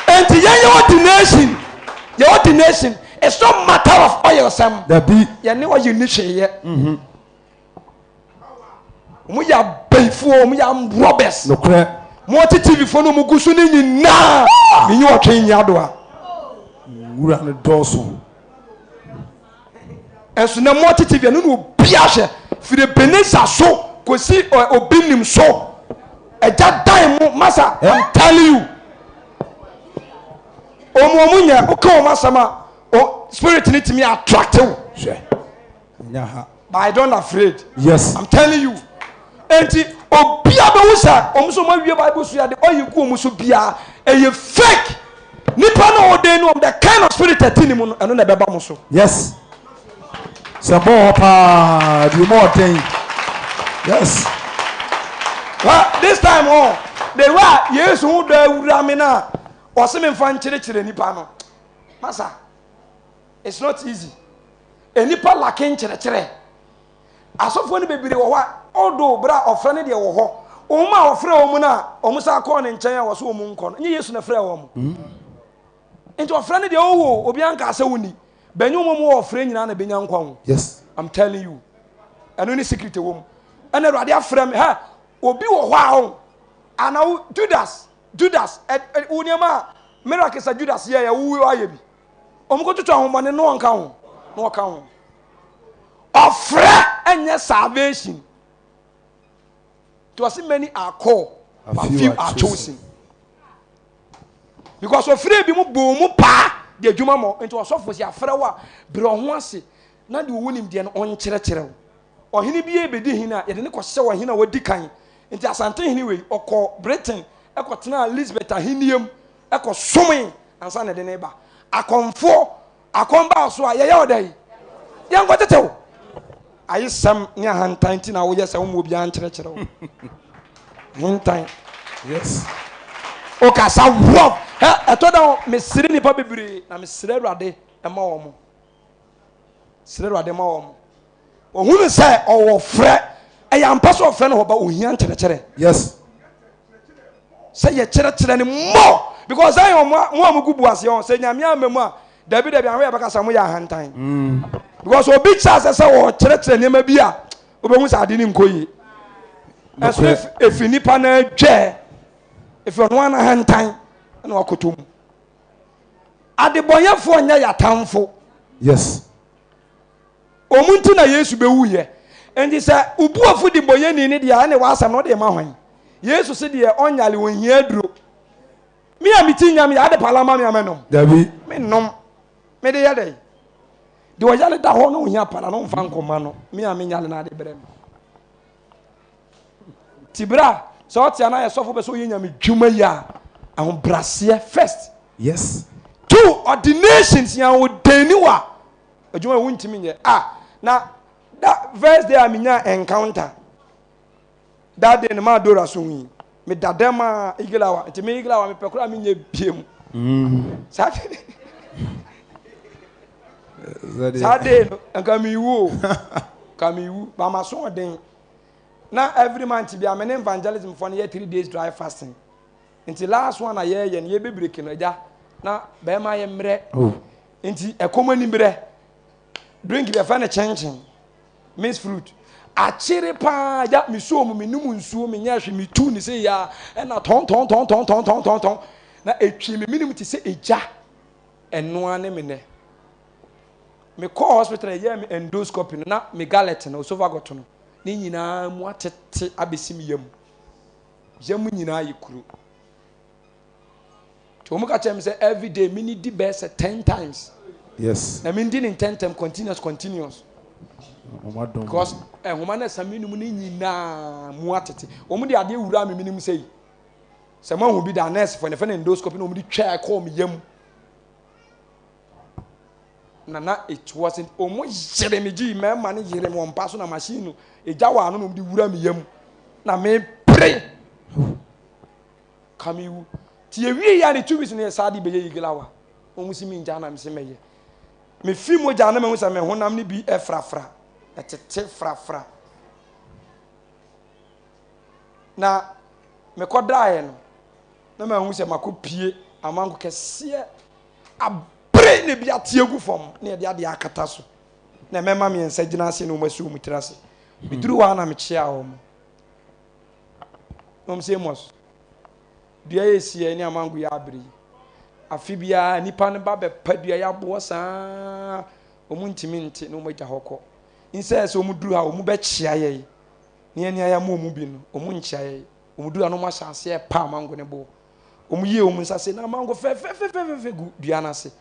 Enti yɛn yɛ ordination, yɛ ordination. It's not matter of oil sɛm. Dabi. Yɛn ne oil ni hwee yɛ. Wɔn yɛ abayifoɔ, wɔn yɛ armed robbers. Nokorɛ. Mo ɔte TV foɔ no wɔn gu so ne nyinaa. Menyi ɔtwe nyi adoa. Nwura no dɔɔso. Ɛnso na mo ɔte TV ɛno na obi ahwɛ firi Ebenezer so kɔsi obi nim so. Ɛgya dan mo masa I'm telling you. Wɔn wɔn nyɛ woka wɔn asɛm a o spirit ne tumi attract wo. Hwɛ. Nya ha. But I don't afraid. Yes. I'm telling you. Enti obia bɛhu sɛ wɔn nso wɔn awie Bible so yɛ de ɔyɛ gu wɔn so biara ɛyɛ fake. Nipa na ɔden no the kind of spirit ɛte ne mu no ɛno na ɛbɛba mo so. Yes. Sɛ bɔ hɔ paa di mu ɔden. Yes. Well, this time oh, the way Yesu ho dɔ awura me na ɔse me nfa nkyerɛkyerɛ nipa no. Masa. It's not easy. Nnipa lake nkyerɛkyerɛ. Asɔfoɔ no bebree wɔ hɔ a, although berɛ a ɔfrɛ no deɛ wɔ hɔ, wɔn a ɔfrɛ wɔn no a wɔn san kɔɔ ne nkyɛn a wɔso wɔn nkɔ no, nyɛ Yesu na ɛfrɛ wɔn. Nti ɔfrɛ no deɛ ɔwɔ obi anka sɛ wonni. Bɛnyɛ wɔn mu wɔ ɔfrɛ nyinaa na bɛnya nkwa ho. Yes. I'm telling you. Ɛno ne secret wɔ mu. Ɛna Awurade afrɛ me. Ha, obi wɔ hɔ a ɔn. Ana wo Judas, Judas, ɛ, wo nneɛma a miracles a Judas yɛ yɛ wo ayɛ bi. Wɔn kɔtoto ahomɔne no ɔnka ho na ɔka ho. Ɔfrɛ ɛnyɛ salvation. To ɔsi many are called but few are chosen. Because ɔfrɛ bi mu bɔ mu paa de adwuma mɔ nti ɔsɔfo si afrɛ wo a brɛ ɔho ase na deɛ ɔwɔ nimdeɛ no ɔnkyerɛkyerɛ wo. Ɔhene bi ebedi hene a yɛde ne kɔhyɛ ɔhene a wadi kan. Nti Asante hene wei ɔkɔ Britain ɛkɔtenaa Elizabeth ahenniam mu ɛkɔsomee ansa na ɛde no reba. Akɔmfoɔ, akɔm baa so a, yɛyɛ wo dɛn? Yɛnkɔtete wo. Ayesɛm ne ahantan nti na woyɛ sɛ woma obiara nkyerɛkyerɛ wo. Ahantan. Yes. Okasa wrong. Ɛ ɛtɔ da mesere nipa bebree na mesrɛ Awurade ɛma wɔn. Srɛ Awurade ma wɔn. Ohunu sɛ ɔwɔ frɛ. Ɛyɛ ampa sɛ ɔfrɛ no hɔ ba ohia nkyerɛkyerɛ. Yes. Sɛ yɛkyerɛkyerɛ no more because Zion mo a mo gu bu aseɛ hɔ sɛ nyame ama mu a dabi dabi ahwɛ yɛbɛka sɛ mo yɛ ahantan. Mm. Because obi kyerɛ asɛ sɛ ɔkyerɛkyerɛ nneɛma bi a wobɛhu sɛ ade no nkɔ yie. Ɛso efi nipa no adwɛ efi ɔno ana ahantan ɛna wakɔtɔ mu. Adebɔnyɛfoɔ nyɛ yɛatamfo. Yes. Wɔn nti na Yesu bɛwuiɛ. Enti sɛ wo bo afu debɔnyɛni no deɛ a, ɛne w'asɛm no wode rema hwan? Yesu se deɛ ɔnyare ɔnhia aduro. Me a me ti nya me yɛ ade pala ma me a mɛnom. Dabi. Mennom. Mede yɛ dɛn? Deɛ ɔyare da hɔ na ɔhia pala no mfa nkɔma no. Me a menyare no ade brɛ me. Ti berɛ a sɛ ɔte anaa yɛ sɔfo bɛ sɛ ɔyɛ nyame dwuma yi a ahobraseɛ first. Yes. Two ordinations yɛn ordani wa adwuma yi wontumi nyɛ. Ah na da first day a menya encounter that day no maa Dora so hui meda dɛm a iglawa nti me iglawa mepɛ koraa menyɛ biem. Mm. Saa saa day no nka mewu o nka mewu ba ma so ɔden na every month bi a me ne evangelism fo no yɛ 3 days dry fasting nti last one a yɛyɛ no yɛbɛbreki no agya na bɛrima yɛ mmerɛ oh. Nti ɛkɔm ani berɛ drink bi ɛfɛ no kyenkyen mixed fruit akyere paa gya mesuo mu menom nsuo menyɛ hwe metu ne sɛ yia ɛna tɔntɔntɔntɔntɔntɔntɔn na ɛtwi me menim te sɛ ɛgya ɛnoa ne me nɛ mekɔɔ hospital ɛyɛɛ me endoscopy no na me gallet no esophagus no ne nyinaa mu atete abɛsi me yam yam nyinaa yɛ kuro Nti wɔn ka kyerɛ me sɛ every day me ni di bɛyɛ sɛ ten times. Yes. Na me di ne ntɛntɛm continuous continuous. Because nhoma no ɛsa me num ne nyinaa mu atete. Wɔn de adeɛ wura me menim sɛ yi. Sɛ mo ahu bi da nurse fo ne fɛ no endoscopy na wɔn de twɛ kɔɔ me yam. Na na it wasn't wɔn yere me gyi mmarima no yere me wɔn mpa so na machine no egya wɔ ano na wɔn de wura me yam na me pere. Ka me wu. Nti yɛwie yɛ a ne 2 weeks no yɛ saa de bɛyɛ iglawa. Wɔn si me ngya na me se mɛyɛ. Me fi mogya na mahu sɛ me honam no bi frafra. Ɛtete frafra. Na mekɔdaeɛ no na mahu sɛ makɔ pie amanko kɛseɛ abere na ebi ate agu fam na yɛde adeɛ akata so na mmarima mmiɛnsa gyina ase na wɔn asi wɔn tiri ase. Meduru hɔ a na mekyea wɔn. Na wɔn sɛ Amos, dua yɛ esia ne amango yɛ abere yi. Afe biara nnipa no ba bɛpa dua yi aboɔ saa wɔn ntumi nte na wɔn agya hɔ kɔ. Nsɛ sɛ wɔn duru ha wɔn bɛkyea yɛn ne yɛn ayɛ ama wɔn bi no wɔn nkyea yɛn. Wɔn duru ha na wɔn ahyɛ aseɛ pa amango ne boɔ. Wɔn yie wɔn nsa se na amango fɛfɛfɛfɛfɛ gu dua no ase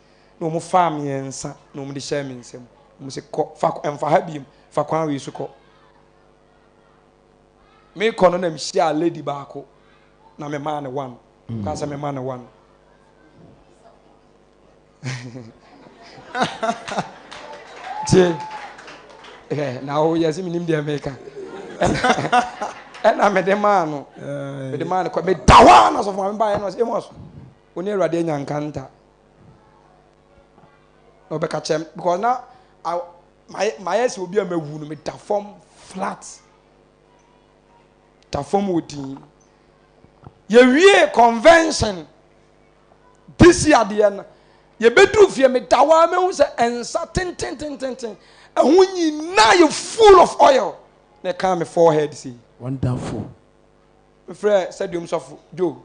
na wɔn faa mmiɛnsa na wɔn de hyɛɛ me nsam. Wɔn se kɔ fa mfa ha biem fa kwan wei so kɔ. Mekɔ no na mehyiaa lady baako na memaa no one. Mm. Ka sɛ mema no one. Tie. Eh, na woyɛ sɛ menim deɛ meka. Ɛna mede maa no. Mede maa no kɔ. Meda hɔ a na sɔfo maame baeɛ no ɔsɛ Amos, wo ne Awurade anya nkanta. Na ɔbɛka kyerɛ because na mayɛ sɛ obi a mawu no meda fam flat da fam wɔ din yɛwie convention this year deɛ no yɛbɛduru fie meda hɔ a mehu sɛ nsa tententententen ɛho nyinaa yɛ full of oil na ɛkaa me forehead sei. Wonderful. Mefrɛ sɛdeom sɔfo Joe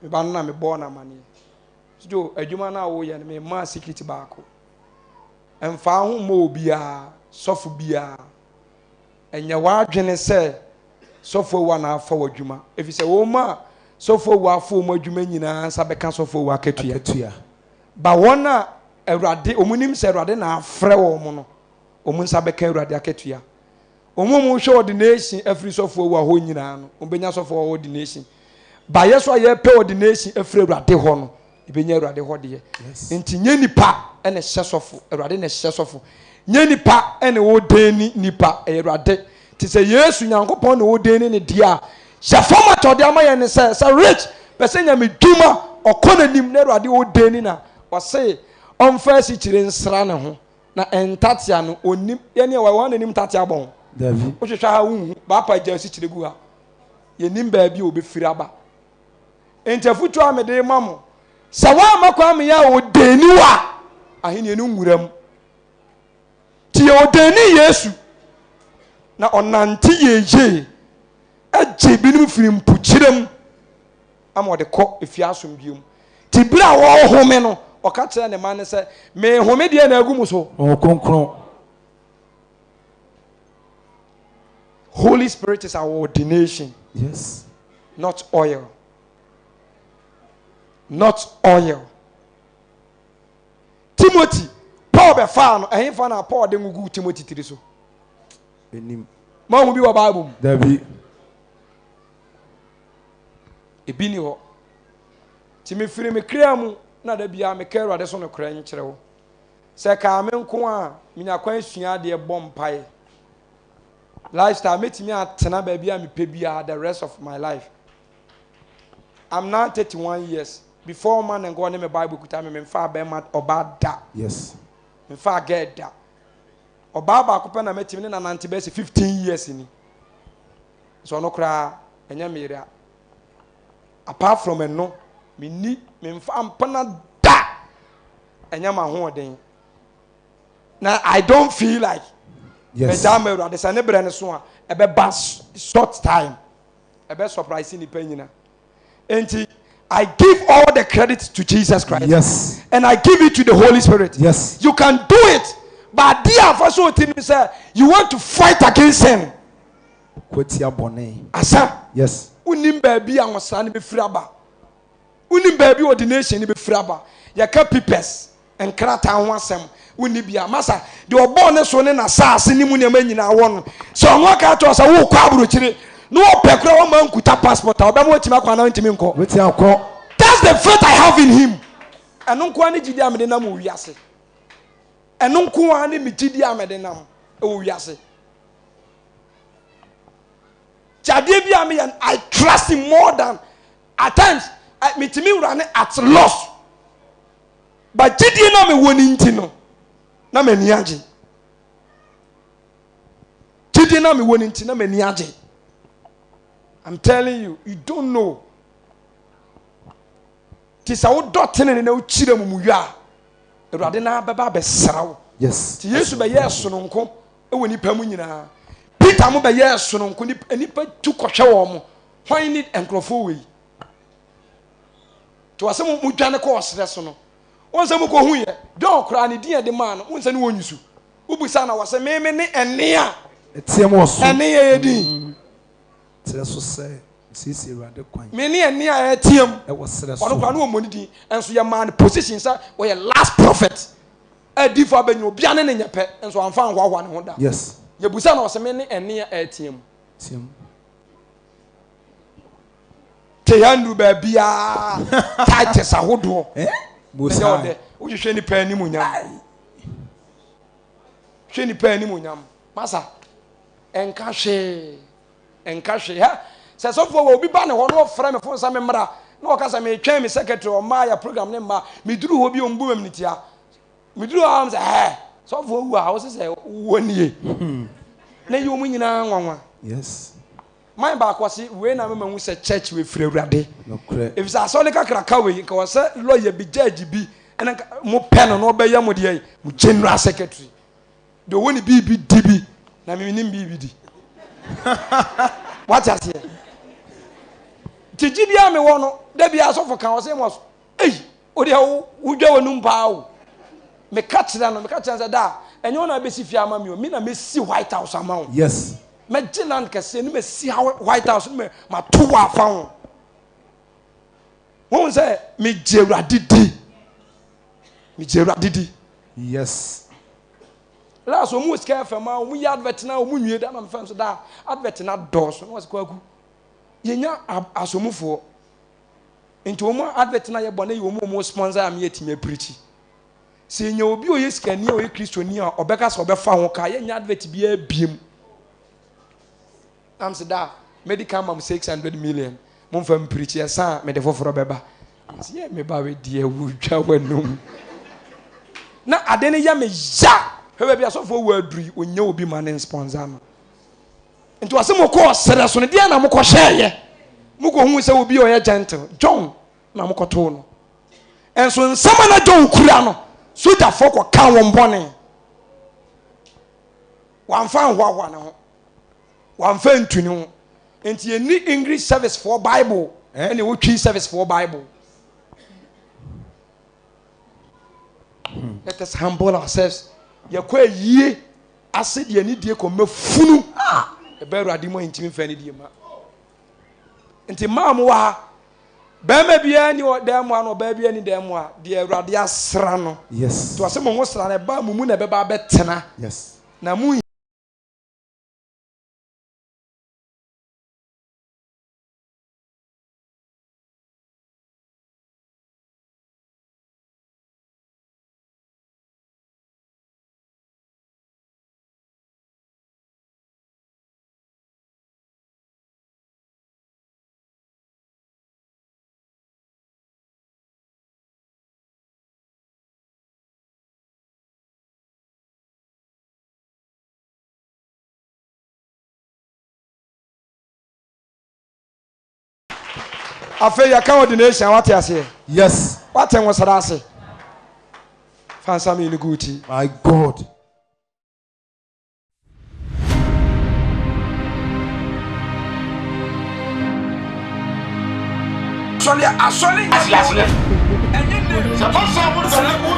me ba no na mebɔɔ no amaneɛ. Joe adwuma no a woyɛ no memaa secret baako. Mfa wo ho mmɔ obiara, sɔfo biara. Ɛnyɛ w'adwene sɛ sɔfo awu anaa afa w'adwuma, efisɛ wɔn a sɔfo awu afa wɔn adwuma nyinaa nsa bɛka sɔfo awu akatua. Akatua. Ba wɔn a Awurade, wɔn nim sɛ Awurade na afrɛ wɔn no, wɔn nsa bɛka Awurade akatua. Wɔn a wɔhwɛ ordination afiri sɔfo awu hɔ nyinaa no, wɔbɛnya sɔfo hɔ ordination. Ba yɛ so a yɛpɛ ordination afiri Awurade hɔ no, Ebenya Awurade hɔ deɛ. Nti nyɛ nipa na ɛhyɛ sɔfo, Awurade na ɛhyɛ sɔfo. Nyɛ nipa na ɔdeni nipa, ɛyɛ Awurade. Te sɛ Yesu Nyankopɔn na ɔdeni ne deɛ a, hyɛ fam akyɛ ɔde ama yɛn ne sɛ, sɛ Rich pɛ sɛ nyame dwuma ɔkɔ n'anim na Awurade ɔdeni na ɔse ɔmfa asikyire nsra ne ho na ntatea no ɔnim yɛne ɛwɔ wɔn n'anim ntatea bɔn. Dabi. Wohwehwɛ ha wonhu, baapa gya asikyire gu ha. Yɛnim baabi a ɔbɛfiri aba. Enti afotu a mede rema mo, sɛ woamma kwan ma yɛ a ɔdani wo a, ahenni no nwura mu. Nti yɛ ɔdani Yesu, na ɔnante yieyie, gye binom firi mpokyerɛ mu ama ɔde kɔ efie asomdwoeɛ mu. Nti berɛ a wɔrehome no, ɔka kyerɛɛ ne mma no sɛ, Mehome deɛ na agu mo so. Honhom Kronkron. Holy Spirit is our ordination. Yes. Not oil. Not oil. Timothy, Paul bɛfaa no, ɛhefa na Paul de ngo guu Timothy tiri so? Enim. Mahu bi wɔ Bible mu. Dabi. Ebi ni hɔ. Nti mefiri me kra mu na da biara meka Awurade so nokorɛ nkyerɛ wo. Sɛ ɛkaa me nko a, menya kwan sua adeɛ, bɔ mpaeɛ. Lifestyle, mɛtumi atena baabi a mepɛ biara the rest of my life. I'm now 31 years. Before man and God ne me Bible kuta me, memfaa bɛrima ɔbaa da. Yes. Memfaa girl da. Ɔbaa baako pɛ na mɛtumi ne nanante bɛyɛ sɛ 15 years ni. So ɔno koraa ɛnyɛ me yere a. Apart from ɛno, menni, memfa mpena da. Ɛnyɛ m'ahoɔden. Na I don't feel like Yes. mɛgya ama Awurade sɛ ne berɛ no so a, ɛbɛba short time. Ɛbɛ surprise nnipa nyina. Enti, I give all the credit to Jesus Christ. Yes. And I give it to the Holy Spirit. Yes. You can do it. But adeɛ a fa so ɔti ne sɛ, you want to fight against sin. Ko tia bɔne. Asa. Yes. Wonim baabi a nwosra no bɛfiri aba. Wonim baabi a ordination no bɛfiri aba. Yɛka pipɛs, nkrataa ho asɛm, wonni bia. Masa, deɛ ɔbɔɔ ne so ne n'asaase ne mu nneɛma nyinaa wɔ no. Sɛ ɔno aka akyerɛ wo sɛ worekɔ aburokyire na ɔpɛ koraa wamma nkuta passport a, ɔbɛma watumi akɔ anaa ɔntumi nkɔ? Wobɛtumi akɔ. That's the faith I have in him. Ɛno nko ara ne gyidie a mede nam wɔ wiase. Ɛno nko ara ne me gyidie a mede nam wɔ wiase. Nti adeɛ bi a meyɛ no, I trust him more than at times metumi wura ne at loss. But gyidie no a mewɔ no nti no, na m'ani agye. Gyidie no a mewɔ no nti na m'ani agye. I'm telling you, you don't know. Nti sɛ wodɔ tenene na wokyiri amumuyɔ a, Awurade no ara bɛba abɛsra wo. Yes. Nti Yesu bɛyɛɛ sononko wɔ nnipa mu nyinaa. Peter mo bɛyɛɛ sononko, nnipa tu kɔhwɛ wɔn mo. Hwan ne nkurɔfoɔ wei? Nti wɔsɛ mo modwane kɔ ɔserɛ so no. Wɔn sɛ mokɔhu yɛ. John koraa ne din a ɛde maa no, wɔn sɛ ne wɔn nyusu. Wobusa na wɔsɛ meme ne ɛnne a. Ɛteɛ mu wɔ so. Ɛnne yɛ yɛ din. Serɛ so sɛ ɔsiesie Awurade kwan. Me ne ɛnne a ɛteam. Ɛwɔ serɛ so. Ɔno koraa ne wɔmmɔ ne din. Nso yɛmaa no position sɛ ɔyɛ last prophet. Adiifo abɛnyina obiara ne ne nyɛ pɛ. Nso amfa anhoahoa ne ho da. Yes. Yɛbusa no ɔsɛ me ne ɛnne a ɛteam. Team. Te ha nnuru baabiara. Titles ahodoɔ. Eh? Ɛyɛ ɔdɛ. Wohwehwɛ nipa animuonyam. Hwɛ nipa animuonyam. Masa. Ɛnka hwee. Ɛnka hwee. Hɛ! Sɛ sɔfoɔ wɔ obi ba ne hɔ na ɔfrɛ me fon sɛ me mmra na ɔka sɛ metwɛn me secretary ɔmmaa yɛ program ne mma meduru hɔ bi ɔmbu mam ne tia. Meduru hɔ a ɔm sɛ hɛ! Sɔfoɔ wu a wose sɛ wɔ nie. Hmm. Na yi wɔn nyinaa nwanwa. Yes. Man baako ɔse wei na mema hu sɛ church wei firi Awurade. Nokorɛ. Efisɛ asɔre kakraka wei nka wɔ sɛ lawyer bi judge bi ɛna nka mo pɛ no na ɔbɛyɛ mo deɛ mo general secretary. Deɛ ɔwɔ ne biribi di bi na me menim biribi di. Wate aseɛ? Nti gyidie a mewɔ no, da bi asɔfo ka ɔsɛ mɔ so, ei, wo deɛ wodwa w'anum paa o. Meka kyerɛ no, meka kyerɛ no sɛ da ɛnyɛ wo na bɛsi fie ama me o, me na mɛsi White House ama wo. Yes. Mɛgye land kɛseɛ ne mɛsi White House ne mato wɔ afa ho. Wohu sɛ megye Awurade di. Megye Awurade di. Yes. Last wɔn wɔ sika fm a wɔn yi advert na wɔn nwie da na mefɛn so da advert na dɔɔso na wɔsi kwaku yɛnya asomufoɔ nti wɔn advert na yɛbɔ na yɛ wɔn wɔn sponsor a meyɛ tumi apirikyi sɛ yɛnya obi a ɔyɛ sikani a ɔyɛ kristoni a ɔbɛka sɛ ɔbɛfa ho ka yɛnya advert biara biem. Na mese da a mɛdi kan ama mo 600 million momfa mpirikyi ɛsa a mede foforɔ bɛba. Mese yɛ me ba wedeɛ wotwa w'anum. Na ade no yɛ me ya. Hwɛ baabi asɔfoɔ wɔ aduru yi ɔnya obi ma ne nsponsor no. Nti ɔse mokɔɔ serɛ so no deɛ na mokɔhwɛɛyɛ? Mokɔhuu sɛ obi a ɔyɛ gentle John na mokɔtoo no. Nso nsɛm a na John kura no sogyafoɔ kɔka wɔn bɔne. Wamfa anhoahoa ne ho. Wamfa antu ne ho. Nti yɛnni English service foɔ Bible ɛne ɛwɔ Twi service foɔ Bible. Let us humble ourselves. Yɛkɔ ayie ase deɛ anidie kɔma funu. Ɛbɛ Awurade mu a yɛntumi mfa anidie ma. Nti mmaa mo wɔ ha, bɛrima biara ni dan mu a na ɔbaa biara ni dan mu a, deɛ Awurade asra no. Yes. Nti ɔsɛ mo ho sra no ɛbaa mo mu na ɛbɛba abɛtena. Yes. Na mo Afei yɛka ordination a wate aseɛ? Yes. Wate nwosra ase? Fa nsa mmienu gu wo ti. My God. Asɔre asɔre nyɛ Ase aseɛ. Ɛnyɛ name. Sɛ fa saa mo sɛ